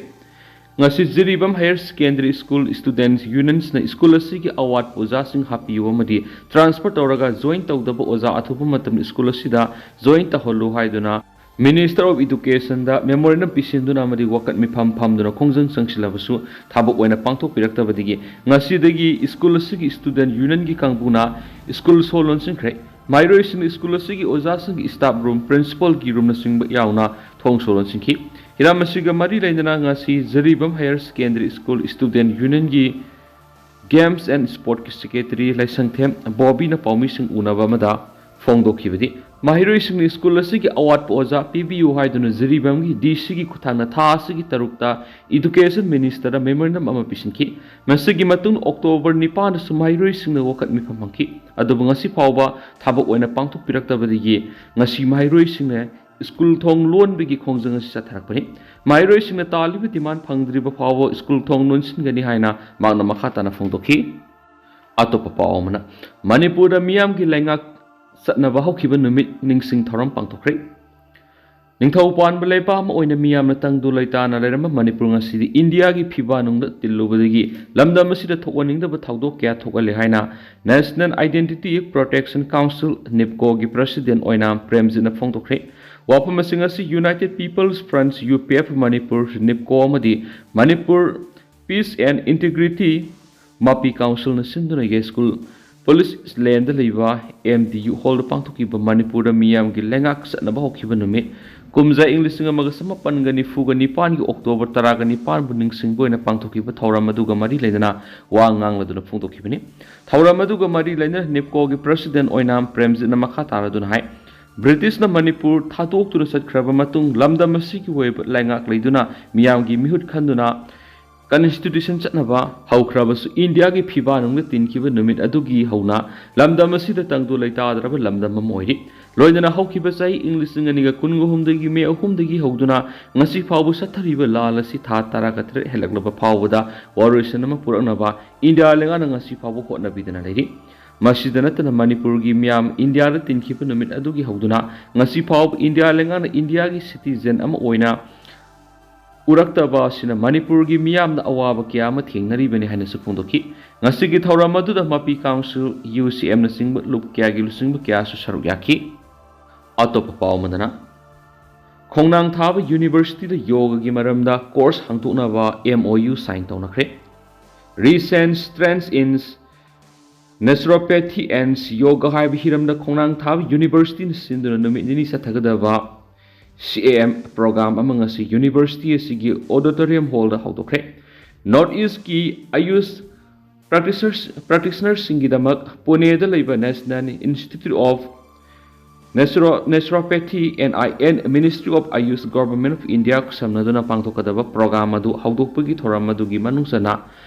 ꯉꯁꯤ Jiribam Higher Secondary School Students Unionsꯅ school ꯑꯁꯤꯒꯤ ꯑꯋꯥꯠꯄ ꯑꯣꯖꯥꯁꯤꯡ ꯍꯥꯞꯄꯤꯌꯨ ꯑꯃꯗꯤ transfer ꯇꯧꯔꯒ join ꯇꯧꯗꯕ ꯑꯣꯖꯥ ꯑꯊꯨꯕ ꯃꯇꯝꯗ school ꯑꯁꯤꯗ join ꯇꯧꯍꯜꯂꯨ ꯍꯥꯏꯗꯨꯅ Minister of Educationꯗ memorandum ꯄꯤꯁꯤꯟꯗꯨꯅ ꯑꯃꯗꯤ ꯋꯥꯀꯠ ꯃꯤꯐꯝ ꯐꯝꯗꯨꯅ ꯈꯣꯡꯖꯪ ꯆꯪꯁꯤꯜꯂꯕꯁꯨ ꯊꯕꯛ ꯑꯣꯏꯅ ꯄꯥꯡꯊꯣꯛꯄꯤꯔꯛꯇꯕꯗꯒꯤ ꯉꯁꯤꯗꯒꯤ school ꯑꯁꯤꯒꯤ Student Unionꯒꯤ ꯀꯥꯡꯕꯨꯅ school ꯁꯣ ꯂꯣꯟꯁꯤꯟꯈ꯭ꯔꯦ꯫ ꯃꯍꯩꯔꯣꯏꯁꯤꯡꯅ school ꯑꯁꯤꯒꯤ ꯑꯣꯖꯥꯁꯤꯡꯒꯤ staff room, principalꯒꯤ roomꯅꯆꯤꯡꯕ ꯌꯥꯎꯅ ꯊꯣꯡ ꯁꯣ ꯂꯣꯟꯁꯤꯟꯈꯤ꯫ ꯍꯤꯔꯝ ꯑꯁꯤꯒ ꯃꯔꯤ ꯂꯩꯅꯅ ꯉꯁꯤ Jiribam Higher Secondary School Student Unionꯒꯤ Games and Sportꯀꯤ Secretary ꯂꯥꯏꯁꯪꯊꯦꯝ ꯕꯣꯕꯤꯅ ꯄꯥꯎꯃꯤꯁꯤꯡ ꯎꯅꯕ ꯑꯃꯗ ꯐꯣꯡꯗꯣꯛꯈꯤꯕꯗꯤ, ꯃꯍꯩꯔꯣꯏꯁꯤꯡꯅ school ꯑꯁꯤꯒꯤ ꯑꯋꯥꯠꯄ ꯑꯣꯖꯥ ꯄꯤꯕꯤꯌꯨ ꯍꯥꯏꯗꯨꯅ ꯖꯤꯔꯤꯕꯥꯝꯒꯤ DCꯒꯤ ꯈꯨꯠꯊꯥꯡꯗ ꯊꯥ ꯑꯁꯤꯒꯤ ꯇꯔꯨꯛꯇ Education Ministerꯗ memorandum ꯑꯃ ꯄꯤꯁꯤꯟꯈꯤ꯫ ꯃꯁꯤꯒꯤ ꯃꯇꯨꯡ October ꯅꯤꯄꯥꯟꯗꯁꯨ ꯃꯍꯩꯔꯣꯏꯁꯤꯡꯅ ꯋꯥꯀꯠ ꯃꯤꯐꯝ ꯐꯪꯈꯤ꯫ ꯑꯗꯨꯕꯨ ꯉꯁꯤ ꯐꯥꯎꯕ ꯊꯕꯛ ꯑꯣꯏꯅ ꯄꯥꯡꯊꯣꯛꯄꯤꯔꯛꯇꯕꯗꯒꯤ ꯉꯁꯤ ꯃꯍꯩꯔꯣꯏꯁꯤꯡꯅ school ꯊꯣꯡ ꯂꯣꯟꯕꯒꯤ ꯈꯣꯡꯖꯪ ꯑꯁꯤ ꯆꯠꯊꯔꯛꯄꯅꯤ꯫ ꯃꯍꯩꯔꯣꯏꯁꯤꯡꯅ ꯇꯥꯜꯂꯤꯕ demand ꯐꯪꯗ꯭ꯔꯤꯕ ꯐꯥꯎꯕ school ꯊꯣꯡ ꯂꯣꯟꯁꯤꯟꯒꯅꯤ ꯍꯥꯏꯅ ꯃꯍꯥꯛꯅ ꯃꯈꯥ ꯇꯥꯅ ꯐꯣꯡꯗꯣꯛꯈꯤ꯫ ꯑꯇꯣꯞꯄ ꯄꯥꯎ ꯑꯃꯅ, ꯃꯅꯤꯄꯨꯔꯗ ꯃꯤꯌꯥꯝꯒꯤ ꯂꯩꯉꯥꯛ ꯆꯠꯅꯕ ꯍꯧꯈꯤꯕ ꯅꯨꯃꯤꯠ ꯅꯤꯡꯁꯤꯡ ꯊꯧꯔꯝ ꯄꯥꯡꯊꯣꯛꯈ꯭ꯔꯦ꯫ ꯅꯤꯡꯊꯧ ꯄꯥꯟꯕ ꯂꯩꯕꯥꯛ ꯑꯃ ꯑꯣꯏꯅ ꯃꯤꯌꯥꯝꯅ ꯇꯪꯗꯨ ꯂꯩꯇꯥꯅ ꯂꯩꯔꯝꯕ ꯃꯅꯤꯄꯨꯔ ꯉꯁꯤꯗꯤ ꯏꯟꯗꯤꯌꯥꯒꯤ ꯐꯤꯕꯥꯅꯨꯡꯗ ꯇꯤꯜꯂꯨꯕꯗꯒꯤ ꯂꯝꯗꯝ ꯑꯁꯤꯗ ꯊꯣꯛꯍꯟꯅꯤꯡꯗꯕ ꯊꯧꯗꯣꯛ ꯀꯌꯥ ꯊꯣꯛꯍꯜꯂꯦ ꯍꯥꯏꯅ National Identity Protection Council, NIPCOꯒꯤ president ꯑꯣꯏꯅ ꯄ꯭ꯔꯦꯝꯖꯤꯠꯅ ꯐꯣꯡꯗꯣꯛꯈ꯭ꯔꯦ꯫ ꯋꯥꯐꯝ ꯑꯁꯤꯡ ꯑꯁꯤ United People's Front, UPF, Manipur, NIPCO ꯑꯃꯗꯤ ꯃꯅꯤꯄꯨꯔ Peace and Integrity ꯃꯄꯤ councilꯅ ꯁꯤꯟꯗꯨꯅ ꯌꯥꯏꯁ꯭ꯀꯨꯜ police laneꯗ ꯂꯩꯕ MDU hallꯗ ꯄꯥꯡꯊꯣꯛꯈꯤꯕ ꯃꯅꯤꯄꯨꯔꯗ ꯃꯤꯌꯥꯝꯒꯤ ꯂꯩꯉꯥꯛ ꯆꯠꯅꯕ ꯍꯧꯈꯤꯕ ꯅꯨꯃꯤꯠ ꯀꯨꯝꯖꯥ ꯏꯪ ꯂꯤꯁꯤꯡ ꯑꯃꯒ ꯆꯃꯥꯄꯟꯒ ꯅꯤꯐꯨꯒ ꯅꯤꯄꯥꯟꯒꯤ October ꯇꯔꯥꯒ ꯅꯤꯄꯥꯟꯕꯨ ꯅꯤꯡꯁꯤꯡꯕ ꯑꯣꯏꯅ ꯄꯥꯡꯊꯣꯛꯈꯤꯕ ꯊꯧꯔꯝ ꯑꯗꯨꯒ ꯃꯔꯤ ꯂꯩꯅꯅ ꯋꯥ ꯉꯥꯡꯂꯗꯨꯅ ꯐꯣꯡꯗꯣꯛꯈꯤꯕꯅꯤ꯫ ꯊꯧꯔꯝ ꯑꯗꯨꯒ ꯃꯔꯤ ꯂꯩꯅꯅ NIPCOꯒꯤ president ꯑꯣꯏꯅ ꯄ꯭ꯔꯦꯝꯖꯤꯠꯅ ꯃꯈꯥ ꯇꯥꯔꯗꯨꯅ ꯍꯥꯏ, ꯕ꯭ꯔꯤꯇꯤꯁꯅ ꯃꯅꯤꯄꯨꯔ ꯊꯥꯗꯣꯛꯇꯨꯅ ꯆꯠꯈ꯭ꯔꯕ ꯃꯇꯨꯡ ꯂꯝꯗꯝ ꯑꯁꯤꯒꯤ ꯑꯣꯏꯕ ꯂꯩꯉꯥꯛ ꯂꯩꯗꯨꯅ ꯃꯤꯌꯥꯝꯒꯤ ꯃꯤꯍꯨꯠ ꯈꯟꯗꯨꯅ constitution ꯆꯠꯅꯕ ꯍꯧꯈ꯭ꯔꯕꯁꯨ ꯏꯟꯗꯤꯌꯥꯒꯤ ꯐꯤꯕꯥꯅꯨꯡꯗ ꯇꯤꯟꯈꯤꯕ ꯅꯨꯃꯤꯠ ꯑꯗꯨꯒꯤ ꯍꯧꯅ ꯂꯝꯗꯝ ꯑꯁꯤꯗ ꯇꯪꯗꯨ ꯂꯩꯇꯥꯗ꯭ꯔꯕ ꯂꯝꯗꯝ ꯑꯃ ꯑꯣꯏꯔꯤ꯫ ꯂꯣꯏꯅꯅ ꯍꯧꯈꯤꯕ ꯆꯍꯤ ꯏꯪ ꯂꯤꯁꯤꯡ ꯑꯅꯤꯒ ꯀꯨꯟꯒ ꯍꯨꯝꯗꯒꯤ ꯃꯦ ꯑꯍꯨꯝꯗꯒꯤ ꯍꯧꯗꯨꯅ ꯉꯁꯤ ꯐꯥꯎꯕ ꯆꯠꯊꯔꯤꯕ ꯂꯥꯟ ꯑꯁꯤ ꯊꯥ ꯇꯔꯥꯒ ꯇꯔꯦꯠ ꯍꯦꯜꯂꯛꯂꯕ ꯐꯥꯎꯕꯗ ꯋꯥꯔꯣꯏꯁꯤꯟ ꯑꯃ ꯄꯨꯔꯛꯅꯕ ꯏꯟꯗꯤꯌꯥ ꯂꯩꯉꯥꯛꯅ ꯉꯁꯤ ꯐꯥꯎꯕ ꯍꯣꯠꯅꯕꯤꯗꯅ ꯂꯩꯔꯤ꯫ ꯃꯁꯤꯗ ꯅꯠꯇꯅ ꯃꯅꯤꯄꯨꯔꯒꯤ ꯃꯤꯌꯥꯝ ꯏꯟꯗꯤꯌꯥꯗ ꯇꯤꯟꯈꯤꯕ ꯅꯨꯃꯤꯠ ꯑꯗꯨꯒꯤ ꯍꯧꯗꯨꯅ ꯉꯁꯤ ꯐꯥꯎꯕ ꯏꯟꯗꯤꯌꯥ ꯂꯩꯉꯥꯛꯅ ꯏꯟꯗꯤꯌꯥꯒꯤ citizen ꯑꯃ ꯑꯣꯏꯅ ꯎꯔꯛꯇꯕ ꯑꯁꯤꯅ ꯃꯅꯤꯄꯨꯔꯒꯤ ꯃꯤꯌꯥꯝꯗ ꯑꯋꯥꯕ ꯀꯌꯥ ꯑꯃ ꯊꯦꯡꯅꯔꯤꯕꯅꯤ ꯍꯥꯏꯅꯁꯨ ꯐꯣꯡꯗꯣꯛꯈꯤ꯫ ꯉꯁꯤꯒꯤ ꯊꯧꯔꯝ ꯑꯗꯨꯗ ꯃꯄꯤ council, UCMꯅꯆꯤꯡꯕ ꯂꯨꯞ ꯀꯌꯥꯒꯤ ꯂꯨꯆꯤꯡꯕ ꯀꯌꯥꯁꯨ ꯁꯔꯨꯛ ꯌꯥꯈꯤ꯫ ꯑꯇꯣꯞꯄ ꯄꯥꯎ ꯑꯃꯗꯅ, ꯈꯣꯡꯅꯥꯡ ꯊꯥꯕ universityꯗ ꯌꯣꯒꯒꯤ ꯃꯔꯝꯗ course ꯍꯥꯡꯗꯣꯛꯅꯕ MOU sign ꯇꯧꯅꯈ꯭ꯔꯦ꯫ Recent trends in naturopathy and yoga ꯍꯥꯏꯕ ꯍꯤꯔꯝꯗ ꯈꯣꯡꯅꯥꯡ ꯊꯥꯕ universityꯅ ꯁꯤꯟꯗꯨꯅ ꯅꯨꯃꯤꯠ ꯅꯤꯅꯤ ꯆꯠꯊꯒꯗꯕ CAM program ꯑꯃ ꯉꯁꯤ university ꯑꯁꯤꯒꯤ auditorium hallꯗ ꯍꯧꯗꯣꯛꯈ꯭ꯔꯦ꯫ North Eastꯀꯤ ꯑꯌꯨꯁ practitioners, practitionerꯁꯤꯡꯒꯤꯗꯃꯛ ꯄꯨꯅꯦꯗ ꯂꯩꯕ National Institute of Naturo-, Naturopathy, NIN, Ministry of Ayush, Government of India ꯈꯨꯠꯁꯝꯅꯗꯨꯅ ꯄꯥꯡꯊꯣꯛꯀꯗꯕ program ꯑꯗꯨ ꯍꯧꯗꯣꯛꯄꯒꯤ ꯊꯧꯔꯝ ꯑꯗꯨꯒꯤ ꯃꯅꯨꯡ ꯆꯟꯅ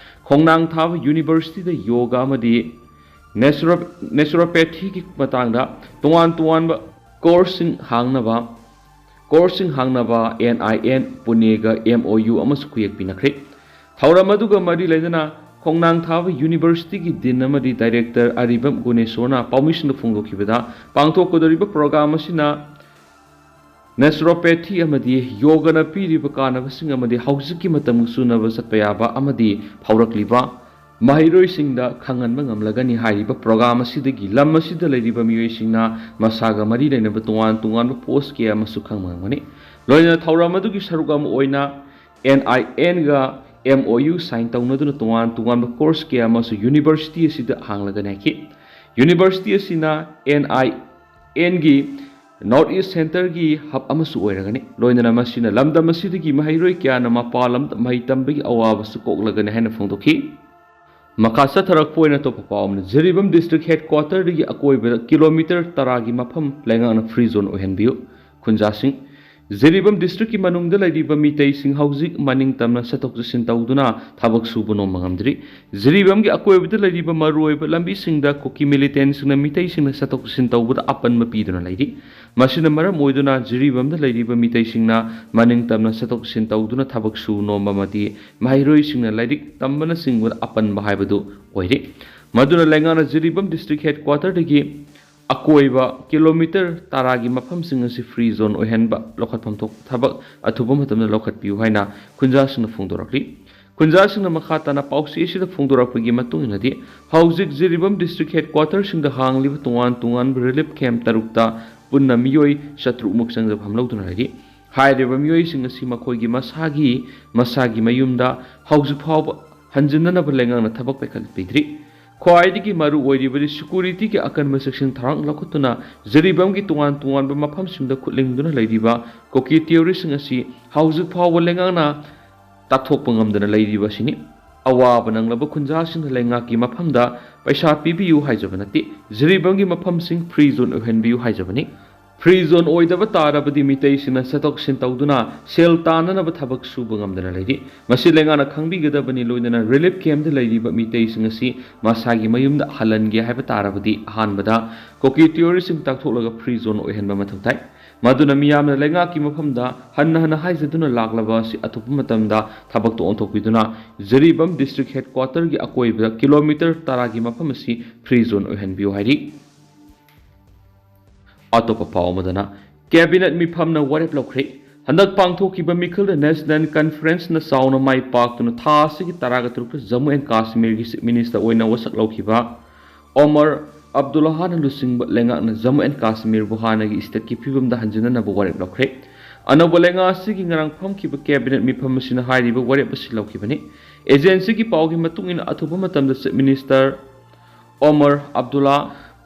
ꯈꯣꯡꯅꯥꯡ ꯊꯥꯕ universityꯗ yoga ꯑꯃꯗꯤ naturo-, naturopathyꯒꯤ ꯃꯇꯥꯡꯗ ꯇꯣꯉꯥꯟ ꯇꯣꯉꯥꯟꯕ courseꯁꯤꯡ ꯍꯥꯡꯅꯕ, courseꯁꯤꯡ ꯍꯥꯡꯅꯕ NIN ꯄꯨꯅꯦꯒ MOU ꯑꯃꯁꯨ ꯈꯨꯌꯦꯛ ꯄꯤꯅꯈ꯭ꯔꯦ꯫ ꯊꯧꯔꯝ ꯑꯗꯨꯒ ꯃꯔꯤ ꯂꯩꯅꯅ ꯈꯣꯡꯅꯥꯡ ꯊꯥꯕ universityꯒꯤ dean ꯑꯃꯗꯤ director ꯑꯔꯤꯕꯝ ꯒꯨꯅꯦꯁꯣꯔꯅ ꯄꯥꯎꯃꯤꯁꯤꯡꯗ ꯐꯣꯡꯗꯣꯛꯈꯤꯕꯗ, ꯄꯥꯡꯊꯣꯛꯀꯗꯧꯔꯤꯕ program ꯑꯁꯤꯅ ꯅꯦꯆꯨꯔꯣꯄꯦꯊꯤ ꯑꯃꯗꯤ ꯌꯣꯒꯅ ꯄꯤꯔꯤꯕ ꯀꯥꯟꯅꯕꯁꯤꯡ ꯑꯃꯗꯤ ꯍꯧꯖꯤꯛꯀꯤ ꯃꯇꯝꯒ ꯆꯨꯅꯕ ꯆꯠꯄ ꯌꯥꯕ ꯑꯃꯗꯤ ꯐꯥꯎꯔꯛꯂꯤꯕ ꯃꯍꯩꯔꯣꯏꯁꯤꯡꯗ ꯈꯪꯍꯟꯕ ꯉꯝꯂꯒꯅꯤ꯫ ꯍꯥꯏꯔꯤꯕ ꯄ꯭ꯔꯣꯒ꯭ꯔꯥꯝ ꯑꯁꯤꯗꯒꯤ ꯂꯝ ꯑꯁꯤꯗ ꯂꯩꯔꯤꯕ ꯃꯤꯑꯣꯏꯁꯤꯡꯅ ꯃꯁꯥꯒ ꯃꯔꯤ ꯂꯩꯅꯕ ꯇꯣꯉꯥꯟ ꯇꯣꯉꯥꯟꯕ ꯄꯣꯁ ꯀꯌꯥ ꯑꯃꯁꯨ ꯈꯪꯕ ꯉꯝꯒꯅꯤ꯫ ꯂꯣꯏꯅꯅ ꯊꯧꯔꯝ ꯑꯗꯨꯒꯤ ꯁꯔꯨꯛ ꯑꯃ ꯑꯣꯏꯅ and I ꯑꯦꯟꯒ M O U sign ꯇꯧꯅꯗꯨꯅ ꯇꯣꯉꯥꯟ ꯇꯣꯉꯥꯟꯕ ꯀꯣꯔꯁ ꯀꯌꯥ ꯑꯃꯁꯨ ꯌꯨꯅꯤꯚꯔꯁꯤꯇꯤ ꯑꯁꯤꯗ ꯍꯥꯡꯂꯒꯅꯤ ꯍꯥꯏꯈꯤ꯫ ꯌꯨꯅꯤꯚꯔꯁꯤꯇꯤ ꯑꯁꯤꯅ ꯑꯦꯟ ꯑꯥꯏ ꯑꯦꯟꯒꯤ ꯅꯣꯔꯠ ꯏꯁ ꯁꯦꯟꯇꯔꯒꯤ ꯍꯕ ꯑꯃꯁꯨ ꯑꯣꯏꯔꯒꯅꯤ꯫ ꯂꯣꯏꯅꯅ ꯃꯁꯤꯅ ꯂꯝꯗꯝ ꯑꯁꯤꯗꯒꯤ ꯃꯍꯩꯔꯣꯏ ꯀꯌꯥꯅ ꯃꯄꯥꯟ ꯂꯝꯗ ꯃꯍꯩ ꯇꯝꯕꯒꯤ ꯑꯋꯥꯕꯁꯨ ꯀꯣꯛꯂꯒꯅꯤ ꯍꯥꯏꯅ ꯐꯣꯡꯗꯣꯛꯈꯤ꯫ ꯃꯈꯥ ꯆꯠꯊꯔꯛꯄ ꯑꯣꯏꯅ ꯑꯇꯣꯞꯄ ꯄꯥꯎ ꯑꯃꯅ, ꯖꯤꯔꯤꯕꯥꯝ ꯗꯤꯁꯇ꯭ꯔꯤꯛ ꯍꯦꯗ ꯀ꯭ꯋꯥꯇꯔꯗꯒꯤ ꯑꯀꯣꯏꯕꯗ ꯀꯤꯂꯣꯃꯤꯇꯔ ꯇꯔꯥꯒꯤ ꯃꯐꯝ ꯂꯩꯉꯥꯛꯅ ꯐ꯭ꯔꯤ ꯖꯣꯟ ꯑꯣꯏꯍꯟꯕꯤꯌꯨ꯫ ꯈꯨꯟꯖꯥꯁꯤꯡ, ꯖꯤꯔꯤꯕꯥꯝ ꯗꯤꯁꯇ꯭ꯔꯤꯛꯀꯤ ꯃꯅꯨꯡꯗ ꯂꯩꯔꯤꯕ ꯃꯤꯇꯩꯁꯤꯡ ꯍꯧꯖꯤꯛ ꯃꯅꯤꯡ ꯇꯝꯅ ꯆꯠꯊꯣꯛ ꯆꯠꯁꯤꯟ ꯇꯧꯗꯨꯅ ꯊꯕꯛ ꯁꯨꯕ ꯅꯣꯝꯕ ꯉꯝꯗ꯭ꯔꯤ꯫ ꯖꯤꯔꯤꯕꯥꯝꯒꯤ ꯑꯀꯣꯏꯕꯗ ꯂꯩꯔꯤꯕ ꯃꯔꯨꯑꯣꯏꯕ ꯂꯝꯕꯤꯁꯤꯡꯗ ꯀꯨꯀꯤ ꯃꯤꯂꯤꯇꯦꯟꯁꯤꯡꯅ ꯃꯤꯇꯩꯁꯤꯡꯅ ꯆꯠꯊꯣꯛ ꯆꯠꯁꯤꯟ ꯇꯧꯕꯗ ꯑꯄꯟꯕ ꯄꯤꯗꯨꯅ ꯂꯩꯔꯤ꯫ ꯃꯁꯤꯅ ꯃꯔꯝ ꯑꯣꯏꯗꯨꯅ ꯖꯤꯔꯤꯕꯥꯝꯗ ꯂꯩꯔꯤꯕ ꯃꯤꯇꯩꯁꯤꯡꯅ ꯃꯅꯤꯡ ꯇꯝꯅ ꯆꯠꯊꯣꯛ ꯆꯠꯁꯤꯟ ꯇꯧꯗꯨꯅ ꯊꯕꯛ ꯁꯨ ꯅꯣꯝꯕ ꯑꯃꯗꯤ ꯃꯍꯩꯔꯣꯏꯁꯤꯡꯅ ꯂꯥꯏꯔꯤꯛ ꯇꯝꯕꯅꯆꯤꯡꯕꯗ ꯑꯄꯟꯕ ꯍꯥꯏꯕꯗꯨ ꯑꯣꯏꯔꯤ꯫ ꯃꯗꯨꯅ ꯂꯩꯉꯥꯛꯅ ꯖꯤꯔꯤꯕꯥꯝ ꯗꯤꯁꯇ꯭ꯔꯤꯛ ꯍꯦꯗ ꯀ꯭ꯋꯥꯇꯔꯗꯒꯤ ꯑꯀꯣꯏꯕ ꯀꯤꯂꯣꯃꯤꯇꯔ ꯇꯔꯥꯒꯤ ꯃꯐꯝꯁꯤꯡ ꯑꯁꯤ ꯐ꯭ꯔꯤ ꯖꯣꯟ ꯑꯣꯏꯍꯟꯕ ꯂꯧꯈꯠꯐꯝ ꯊꯣꯛꯄ ꯊꯕꯛ ꯑꯊꯨꯕ ꯃꯇꯝꯗ ꯂꯧꯈꯠꯄꯤꯌꯨ ꯍꯥꯏꯅ ꯈꯨꯟꯖꯥꯁꯤꯡꯅ ꯐꯣꯡꯗꯣꯔꯛꯂꯤ꯫ ꯈꯨꯟꯖꯥꯁꯤꯡꯅ ꯃꯈꯥ ꯇꯥꯅ ꯄꯥꯎꯆꯦ ꯑꯁꯤꯗ ꯐꯣꯡꯗꯣꯔꯛꯄꯒꯤ ꯃꯇꯨꯡ ꯏꯟꯅꯗꯤ, ꯍꯧꯖꯤꯛ ꯖꯤꯔꯤꯕꯥꯝ ꯗꯤꯁꯇ꯭ꯔꯤꯛ ꯍꯦꯗ ꯀ꯭ꯋꯥꯇꯔꯁꯤꯡꯗ ꯍꯥꯡꯂꯤꯕ ꯇꯣꯉꯥꯟ ꯇꯣꯉꯥꯟꯕ ꯔꯤꯂꯤꯐ ꯀꯦꯝꯞ ꯇꯔꯨꯛꯇ ꯄꯨꯟꯅ ꯃꯤꯑꯣꯏ ꯆꯥꯇ꯭ꯔꯨꯛꯃꯨꯛ ꯆꯪꯖꯐꯝ ꯂꯧꯗꯨꯅ ꯂꯩꯔꯤ꯫ ꯍꯥꯏꯔꯤꯕ ꯃꯤꯑꯣꯏꯁꯤꯡ ꯑꯁꯤ ꯃꯈꯣꯏꯒꯤ ꯃꯁꯥꯒꯤ ꯃꯁꯥꯒꯤ ꯃꯌꯨꯝꯗ ꯍꯧꯖꯤꯛ ꯐꯥꯎꯕ ꯍꯟꯖꯤꯟꯅꯅꯕ ꯂꯩꯉꯥꯛꯅ ꯊꯕꯛ ꯄꯥꯏꯈꯠꯄꯤꯗ꯭ꯔꯤ꯫ ꯈ꯭ꯋꯥꯏꯗꯒꯤ ꯃꯔꯨ ꯑꯣꯏꯔꯤꯕꯗꯤ ꯁꯦꯀꯨꯔꯤꯇꯤꯒꯤ ꯑꯀꯟꯕ ꯆꯦꯛꯁꯤꯟ ꯊꯧꯔꯥꯡ ꯂꯧꯈꯠꯇꯨꯅ ꯖꯤꯔꯤꯕꯥꯝꯒꯤ ꯇꯣꯉꯥꯟ ꯇꯣꯉꯥꯟꯕ ꯃꯐꯝꯁꯤꯡꯗ ꯈꯨꯠꯂꯤꯡꯗꯨꯅ ꯂꯩꯔꯤꯕ ꯀꯨꯀꯤ ꯇꯦꯔꯣꯔꯤꯁꯁꯤꯡ ꯑꯁꯤ ꯍꯧꯖꯤꯛ ꯐꯥꯎꯕ ꯂꯩꯉꯥꯛꯅ ꯇꯥꯛꯊꯣꯛꯄ ꯉꯝꯗꯅ ꯂꯩꯔꯤꯕ ꯑꯁꯤꯅꯤ꯫ ꯑꯋꯥꯕ ꯅꯪꯂꯕ ꯈꯨꯟꯖꯥꯁꯤꯡꯅ ꯂꯩꯉꯥꯛꯀꯤ ꯃꯐꯝꯗ ꯄꯩꯁꯥ ꯄꯤꯕꯤꯌꯨ ꯍꯥꯏꯖꯕ ꯅꯠꯇꯦ, ꯖꯤꯔꯤꯕꯥꯝꯒꯤ ꯃꯐꯝꯁꯤꯡ ꯐ꯭ꯔꯤ ꯖꯣꯟ ꯑꯣꯏꯍꯟꯕꯤꯌꯨ ꯍꯥꯏꯖꯕꯅꯤ꯫ ꯐ꯭ꯔꯤ ꯖꯣꯟ ꯑꯣꯏꯗꯕ ꯇꯥꯔꯕꯗꯤ ꯃꯤꯇꯩꯁꯤꯡꯅ ꯆꯠꯊꯣꯛ ꯆꯠꯁꯤꯟ ꯇꯧꯗꯨꯅ ꯁꯦꯜ ꯇꯥꯟꯅꯅꯕ ꯊꯕꯛ ꯁꯨꯕ ꯉꯝꯗꯅ ꯂꯩꯔꯤ꯫ ꯃꯁꯤ ꯂꯩꯉꯥꯛꯅ ꯈꯪꯕꯤꯒꯗꯕꯅꯤ꯫ ꯂꯣꯏꯅꯅ ꯔꯤꯂꯤꯐ ꯀꯦꯝꯞꯇ ꯂꯩꯔꯤꯕ ꯃꯤꯇꯩꯁꯤꯡ ꯑꯁꯤ ꯃꯁꯥꯒꯤ ꯃꯌꯨꯝꯗ ꯍꯜꯍꯟꯒꯦ ꯍꯥꯏꯕ ꯇꯥꯔꯕꯗꯤ ꯑꯍꯥꯟꯕꯗ ꯀꯨꯀꯤ ꯇꯦꯔꯣꯔꯤꯁꯁꯤꯡ ꯇꯥꯛꯊꯣꯛꯂꯒ ꯐ꯭ꯔꯤ ꯖꯣꯟ ꯑꯣꯏꯍꯟꯕ ꯃꯊꯧ ꯇꯥꯏ꯫ ꯃꯗꯨꯅ ꯃꯤꯌꯥꯝꯅ ꯂꯩꯉꯥꯛꯀꯤ ꯃꯐꯝꯗ ꯍꯟꯅ ꯍꯟꯅ ꯍꯥꯏꯖꯗꯨꯅ ꯂꯥꯛꯂꯕ ꯑꯁꯤ ꯑꯊꯨꯕ ꯃꯇꯝꯗ ꯊꯕꯛꯇ ꯑꯣꯟꯊꯣꯛꯄꯤꯗꯨꯅ ꯖꯤꯔꯤꯕꯥꯝ ꯗꯤꯁꯇ꯭ꯔꯤꯛ ꯍꯦꯗ ꯀ꯭ꯋꯥꯇꯔꯒꯤ ꯑꯀꯣꯏꯕꯗ ꯀꯤꯂꯣꯃꯤꯇꯔ ꯇꯔꯥꯒꯤ ꯃꯐꯝ ꯑꯁꯤ ꯐ꯭ꯔꯤ ꯖꯣꯟ ꯑꯣꯏꯍꯟꯕꯤꯌꯨ ꯍꯥꯏꯔꯤ꯫ ꯑꯇꯣꯞꯄ ꯄꯥꯎ ꯑꯃꯗꯅ, ꯀꯦꯕꯤꯅꯦꯠ ꯃꯤꯐꯝꯅ ꯋꯥꯔꯦꯞ ꯂꯧꯈ꯭ꯔꯦ꯫ ꯍꯟꯗꯛ ꯄꯥꯡꯊꯣꯛꯈꯤꯕ ꯃꯤꯈꯜꯗ ꯅꯦꯁꯅꯦꯜ ꯀꯟꯐꯔꯦꯟꯁꯅ ꯆꯥꯎꯅ ꯃꯥꯏ ꯄꯥꯛꯇꯨꯅ ꯊꯥ ꯑꯁꯤꯒꯤ ꯇꯔꯥꯒ ꯇꯔꯨꯛꯇ ꯖꯝꯃꯨ ꯑꯦꯟ ꯀꯥꯁꯃꯤꯔꯒꯤ ꯆꯤꯐ ꯃꯤꯅꯤꯁꯇꯔ ꯑꯣꯏꯅ ꯋꯥꯁꯛ ꯂꯧꯈꯤꯕ ꯑꯣꯃꯔ ꯑꯕꯗꯨꯜꯂꯥꯍꯅ ꯂꯨꯆꯤꯡꯕ ꯂꯩꯉꯥꯛꯅ ꯖꯝꯃꯨ ꯑꯦꯟ ꯀꯥꯁꯃꯤꯔꯕꯨ ꯍꯥꯟꯅꯒꯤ ꯁ꯭ꯇꯦꯠꯀꯤ ꯐꯤꯕꯝꯗ ꯍꯟꯖꯤꯟꯅꯅꯕ ꯋꯥꯔꯦꯞ ꯂꯧꯈ꯭ꯔꯦ꯫ ꯑꯅꯧꯕ ꯂꯩꯉꯥꯛ ꯑꯁꯤꯒꯤ ꯉꯔꯥꯡ ꯐꯝꯈꯤꯕ ꯀꯦꯕꯤꯅꯦꯠ ꯃꯤꯐꯝ ꯑꯁꯤꯅ ꯍꯥꯏꯔꯤꯕ ꯋꯥꯔꯦꯞ ꯑꯁꯤ ꯂꯧꯈꯤꯕꯅꯤ꯫ ꯑꯦꯖꯦꯟꯁꯤꯒꯤ ꯄꯥꯎꯒꯤ ꯃꯇꯨꯡ ꯏꯟꯅ, ꯑꯊꯨꯕ ꯃꯇꯝꯗ ꯆꯤꯐ ꯃꯤꯅꯤꯁꯇꯔ ꯑꯣꯃꯔ ꯑꯕꯗꯨꯜꯂꯥ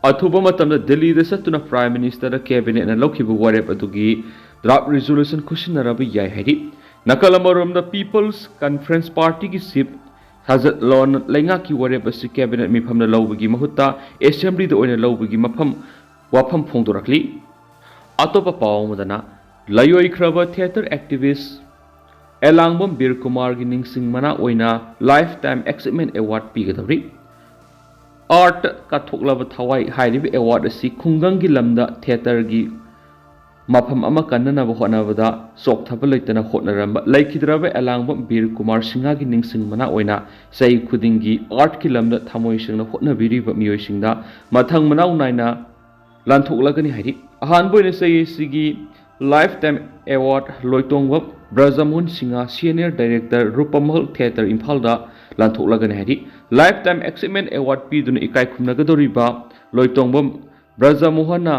ꯑꯊꯨꯕ ꯃꯇꯝꯗ ꯗꯤꯜꯂꯤꯗ ꯆꯠꯇꯨꯅ ꯄ꯭ꯔꯥꯏꯝ ꯃꯤꯅꯤꯁꯇꯔꯗ ꯀꯦꯕꯤꯅꯦꯠꯅ ꯂꯧꯈꯤꯕ ꯋꯥꯔꯦꯞ ꯑꯗꯨꯒꯤ ꯗ꯭ꯔꯥꯐ ꯔꯤꯖꯣꯂꯨꯁꯟ ꯈꯨꯠꯁꯤꯟꯅꯔꯕ ꯌꯥꯏ ꯍꯥꯏꯔꯤ꯫ ꯅꯥꯀꯜ ꯑꯃꯔꯣꯝꯗ, ꯄꯤꯄꯜꯁ ꯀꯟꯐꯔꯦꯟꯁ ꯄꯥꯔꯇꯤꯒꯤ ꯆꯤꯐ ꯁꯥꯖꯠ ꯂꯣꯟ ꯂꯩꯉꯥꯛꯀꯤ ꯋꯥꯔꯦꯞ ꯑꯁꯤ ꯀꯦꯕꯤꯅꯦꯠ ꯃꯤꯐꯝꯅ ꯂꯧꯕꯒꯤ ꯃꯍꯨꯠꯇ ꯑꯦꯁꯦꯝꯕ꯭ꯂꯤꯗ ꯑꯣꯏꯅ ꯂꯧꯕꯒꯤ ꯃꯐꯝ ꯋꯥꯐꯝ ꯐꯣꯡꯗꯣꯔꯛꯂꯤ꯫ ꯑꯇꯣꯞꯄ ꯄꯥꯎ ꯑꯃꯗꯅ, ꯂꯥꯏꯑꯣꯏꯈ꯭ꯔꯕ ꯊꯤꯌꯦꯇꯔ ꯑꯦꯛꯇꯤꯚꯤꯁ ꯑꯦꯂꯥꯡꯕꯝ ꯕꯤꯔ ꯀꯨꯃꯥꯔꯒꯤ ꯅꯤꯡꯁꯤꯡ ꯃꯅꯥ ꯑꯣꯏꯅ ꯂꯥꯏꯐ ꯇꯥꯏꯝ ꯑꯦꯆꯤꯞꯃꯦꯟ ꯑꯦꯋꯥꯔꯗ ꯄꯤꯒꯗꯧꯔꯤ꯫ ꯑꯥꯔꯠꯇ ꯀꯠꯊꯣꯛꯂꯕ ꯊꯋꯥꯏ ꯍꯥꯏꯔꯤꯕ ꯑꯦꯋꯥꯔꯗ ꯑꯁꯤ ꯈꯨꯡꯒꯪꯒꯤ ꯂꯝꯗ ꯊꯤꯌꯦꯇꯔꯒꯤ ꯃꯐꯝ ꯑꯃ ꯀꯟꯅꯅꯕ ꯍꯣꯠꯅꯕꯗ ꯆꯣꯛꯊꯕ ꯂꯩꯇꯅ ꯍꯣꯠꯅꯔꯝꯕ ꯂꯩꯈꯤꯗ꯭ꯔꯕ ꯑꯦꯂꯥꯡꯕꯝ ꯕꯤꯔ ꯀꯨꯃꯥꯔ ꯁꯤꯡꯍꯒꯤ ꯅꯤꯡꯁꯤꯡ ꯃꯅꯥ ꯑꯣꯏꯅ ꯆꯍꯤ ꯈꯨꯗꯤꯡꯒꯤ ꯑꯥꯔꯠꯀꯤ ꯂꯝꯗ ꯊꯃꯣꯏ ꯁꯦꯡꯅ ꯍꯣꯠꯅꯕꯤꯔꯤꯕ ꯃꯤꯑꯣꯏꯁꯤꯡꯗ ꯃꯊꯪ ꯃꯅꯥꯎ ꯅꯥꯏꯅ ꯂꯥꯟꯊꯣꯛꯂꯒꯅꯤ ꯍꯥꯏꯔꯤ꯫ ꯑꯍꯥꯟꯕ ꯑꯣꯏꯅ ꯆꯍꯤ ꯑꯁꯤꯒꯤ ꯂꯥꯏꯐ ꯇꯥꯏꯝ ꯑꯦꯋꯥꯔꯗ ꯂꯣꯏꯇꯣꯡꯕ Brajamohan Singh, senior director, Rupmahal theatre, ꯏꯝꯐꯥꯜꯗ ꯂꯥꯟꯊꯣꯛꯂꯒꯅꯤ ꯍꯥꯏꯔꯤ꯫ ꯂꯥꯏꯐ ꯇꯥꯏꯝ ꯑꯦꯆꯤꯞꯃꯦꯟ ꯑꯦꯋꯥꯔꯗ ꯄꯤꯗꯨꯅ ꯏꯀꯥꯏ ꯈꯨꯝꯅꯒꯗꯧꯔꯤꯕ ꯂꯣꯏꯇꯣꯡꯕ ꯕ꯭ꯔꯖꯃꯣꯍꯟꯅ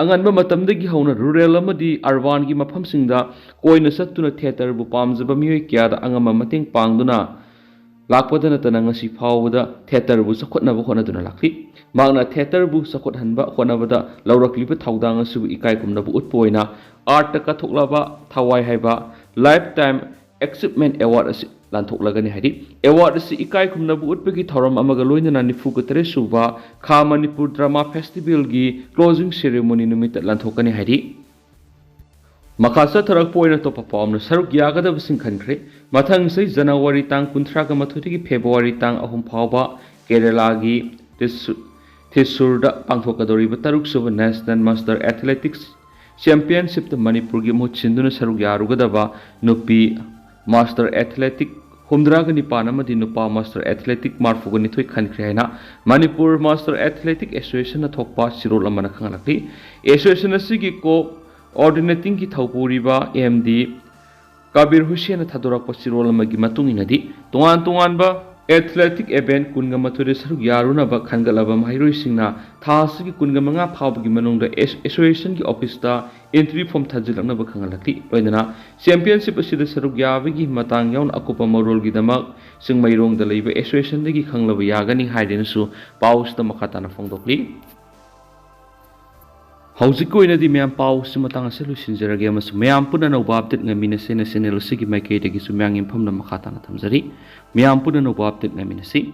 ꯑꯉꯟꯕ ꯃꯇꯝꯗꯒꯤ ꯍꯧꯅ ꯔꯨꯔꯦꯜ ꯑꯃꯗꯤ ꯑꯔꯕꯥꯟꯒꯤ ꯃꯐꯝꯁꯤꯡꯗ ꯀꯣꯏꯅ ꯆꯠꯇꯨꯅ ꯊꯤꯌꯦꯇꯔꯕꯨ ꯄꯥꯝꯖꯕ ꯃꯤꯑꯣꯏ ꯀꯌꯥꯗ ꯑꯉꯝꯕ ꯃꯇꯦꯡ ꯄꯥꯡꯗꯨꯅ ꯂꯥꯛꯄꯗ ꯅꯠꯇꯅ ꯉꯁꯤ ꯐꯥꯎꯕꯗ ꯊꯤꯌꯦꯇꯔꯕꯨ ꯆꯥꯎꯈꯠꯅꯕ ꯍꯣꯠꯅꯗꯨꯅ ꯂꯥꯛꯂꯤ꯫ ꯃꯍꯥꯛꯅ ꯊꯤꯌꯦꯇꯔꯕꯨ ꯆꯥꯎꯈꯠꯍꯟꯕ ꯍꯣꯠꯅꯕꯗ ꯂꯧꯔꯛꯂꯤꯕ ꯊꯧꯗꯥꯡ ꯑꯁꯤꯕꯨ ꯏꯀꯥꯏ ꯈꯨꯝꯅꯕ ꯎꯠꯄ ꯑꯣꯏꯅ ꯑꯥꯔꯠꯇ ꯀꯠꯊꯣꯛꯂꯕ ꯊꯋꯥꯏ ꯍꯥꯏꯕ ꯂꯥꯏꯐ ꯇꯥꯏꯝ ꯑꯦꯆꯤꯞꯃꯦꯟ ꯑꯦꯋꯥꯔꯗ ꯑꯁꯤ ꯂꯥꯟꯊꯣꯛꯂꯒꯅꯤ ꯍꯥꯏꯔꯤ꯫ ꯑꯦꯋꯥꯔꯗ ꯑꯁꯤ ꯏꯀꯥꯏ ꯈꯨꯝꯅꯕ ꯎꯠꯄꯒꯤ ꯊꯧꯔꯝ ꯑꯃꯒ ꯂꯣꯏꯅꯅ ꯅꯤꯐꯨꯒ ꯇꯔꯦꯠ ꯁꯨꯕ ꯈꯥ ꯃꯅꯤꯄꯨꯔ ꯗ꯭ꯔꯃꯥ ꯐꯦꯁꯇꯤꯚꯦꯜꯒꯤ ꯀ꯭ꯂꯣꯖꯤꯡ ꯁꯦꯔꯦꯃꯣꯅꯤ ꯅꯨꯃꯤꯠꯇ ꯂꯥꯟꯊꯣꯛꯀꯅꯤ ꯍꯥꯏꯔꯤ꯫ ꯃꯈꯥ ꯆꯠꯊꯔꯛꯄ ꯑꯣꯏꯅ ꯑꯇꯣꯞꯄ ꯄꯥꯎ ꯑꯃꯅ ꯁꯔꯨꯛ ꯌꯥꯒꯗꯕꯁꯤꯡ ꯈꯟꯈ꯭ꯔꯦ꯫ ꯃꯊꯪ ꯆꯍꯤ ꯖꯅꯋꯥꯔꯤ ꯇꯥꯡ ꯀꯨꯟꯊ꯭ꯔꯥꯒ ꯃꯥꯊꯣꯏꯗꯒꯤ ꯐꯦꯕ꯭ꯔꯨꯋꯥꯔꯤ ꯇꯥꯡ ꯑꯍꯨꯝ ꯐꯥꯎꯕ ꯀꯦꯔꯦꯂꯥꯒꯤ ꯇ꯭ꯔꯤꯁꯨ-, ꯊ꯭ꯔꯤꯁꯨꯔꯗ ꯄꯥꯡꯊꯣꯛꯀꯗꯧꯔꯤꯕ ꯇꯔꯨꯛ ꯁꯨꯕ ꯅꯦꯁꯅꯦꯜ ꯃꯥꯁꯇꯔ ꯑꯦꯊꯂꯦꯇꯤꯛꯁ ꯆꯦꯝꯄꯤꯌꯟꯁꯤꯞꯇ ꯃꯅꯤꯄꯨꯔꯒꯤ ꯃꯍꯨꯠ ꯁꯤꯟꯗꯨꯅ ꯁꯔꯨꯛ ꯌꯥꯔꯨꯒꯗꯕ ꯅꯨꯄꯤ ꯃꯥꯁꯇꯔ ꯑꯦꯊꯂꯦꯇꯤꯛ ꯍꯨꯝꯗ꯭ꯔꯥꯒ ꯅꯤꯄꯥꯟ ꯑꯃꯗꯤ ꯅꯨꯄꯥ ꯃꯥꯁꯇꯔ ꯑꯦꯊꯂꯦꯇꯤꯛ ꯃꯔꯐꯨꯒ ꯅꯤꯊꯣꯏ ꯈꯟꯈ꯭ꯔꯦ ꯍꯥꯏꯅ ꯃꯅꯤꯄꯨꯔ ꯃꯥꯁꯇꯔ ꯑꯦꯊꯂꯦꯇꯤꯛ ꯑꯦꯁꯣꯁꯤꯌꯦꯁꯟꯅ ꯊꯣꯛꯄ ꯆꯦꯔꯣꯜ ꯑꯃꯅ ꯈꯪꯍꯜꯂꯛꯂꯤ꯫ ꯑꯦꯁꯣꯁꯤꯌꯦꯁꯟ ꯑꯁꯤꯒꯤ ꯀꯣ Coordinatingꯒꯤ ꯊꯧꯄꯨꯔꯤꯕ ꯑꯦꯝ ꯗꯤ ꯀꯕꯤꯔ ꯍꯨꯁꯦꯟꯅ ꯊꯥꯗꯣꯔꯛꯄ ꯆꯦꯔꯣꯜ ꯑꯃꯒꯤ ꯃꯇꯨꯡ ꯏꯟꯅꯗꯤ, ꯇꯣꯉꯥꯟ ꯇꯣꯉꯥꯟꯕ athletic event ꯀꯨꯟꯒ ꯃꯥꯊꯣꯏꯗ ꯁꯔꯨꯛ ꯌꯥꯔꯨꯅꯕ ꯈꯟꯒꯠꯂꯕ ꯃꯍꯩꯔꯣꯏꯁꯤꯡꯅ ꯊꯥ ꯑꯁꯤꯒꯤ ꯀꯨꯟꯒ ꯃꯉꯥ ꯐꯥꯎꯕꯒꯤ ꯃꯅꯨꯡꯗ ꯑꯦꯁ-, associationꯒꯤ officeꯇ entry form ꯊꯥꯖꯤꯜꯂꯛꯅꯕ ꯈꯪꯍꯜꯂꯛꯂꯤ꯫ ꯂꯣꯏꯅꯅ championship ꯑꯁꯤꯗ ꯁꯔꯨꯛ ꯌꯥꯕꯒꯤ ꯃꯇꯥꯡ ꯌꯥꯎꯅ ꯑꯀꯨꯞꯄ ꯃꯔꯣꯜꯒꯤꯗꯃꯛ ꯆꯤꯡꯃꯩꯔꯣꯡꯗ ꯂꯩꯕ associationꯗꯒꯤ ꯈꯪꯂꯕ ꯌꯥꯒꯅꯤ ꯍꯥꯏꯗꯨꯅꯁꯨ ꯄꯥꯎꯁꯤꯗ ꯃꯈꯥ ꯇꯥꯅ ꯐꯣꯡꯗꯣꯛꯂꯤ꯫ ꯍꯧꯖꯤꯛꯀꯤ ꯑꯣꯏꯅꯗꯤ ꯃꯌꯥꯝ ꯄꯥꯎ ꯑꯁꯤ ꯃꯇꯥꯡ ꯑꯁꯤꯗ ꯂꯣꯏꯁꯤꯟꯖꯔꯒꯦ ꯑꯃꯁꯨꯡ ꯃꯌꯥꯝ ꯄꯨꯟꯅ ꯑꯅꯧꯕ update ꯉꯥꯏꯃꯤꯟꯅꯁꯦꯅ channel ꯑꯁꯤꯒꯤ ꯃꯥꯏꯀꯩꯗꯒꯤꯁꯨ ꯃꯌꯥꯝꯒꯤ ꯃꯐꯝꯗ ꯃꯈꯥ ꯇꯥꯅ ꯊꯝꯖꯔꯤ꯫ ꯃꯌꯥꯝ ꯄꯨꯟꯅ ꯑꯅꯧꯕ update ꯉꯥꯏꯃꯤꯟꯅꯁꯤ꯫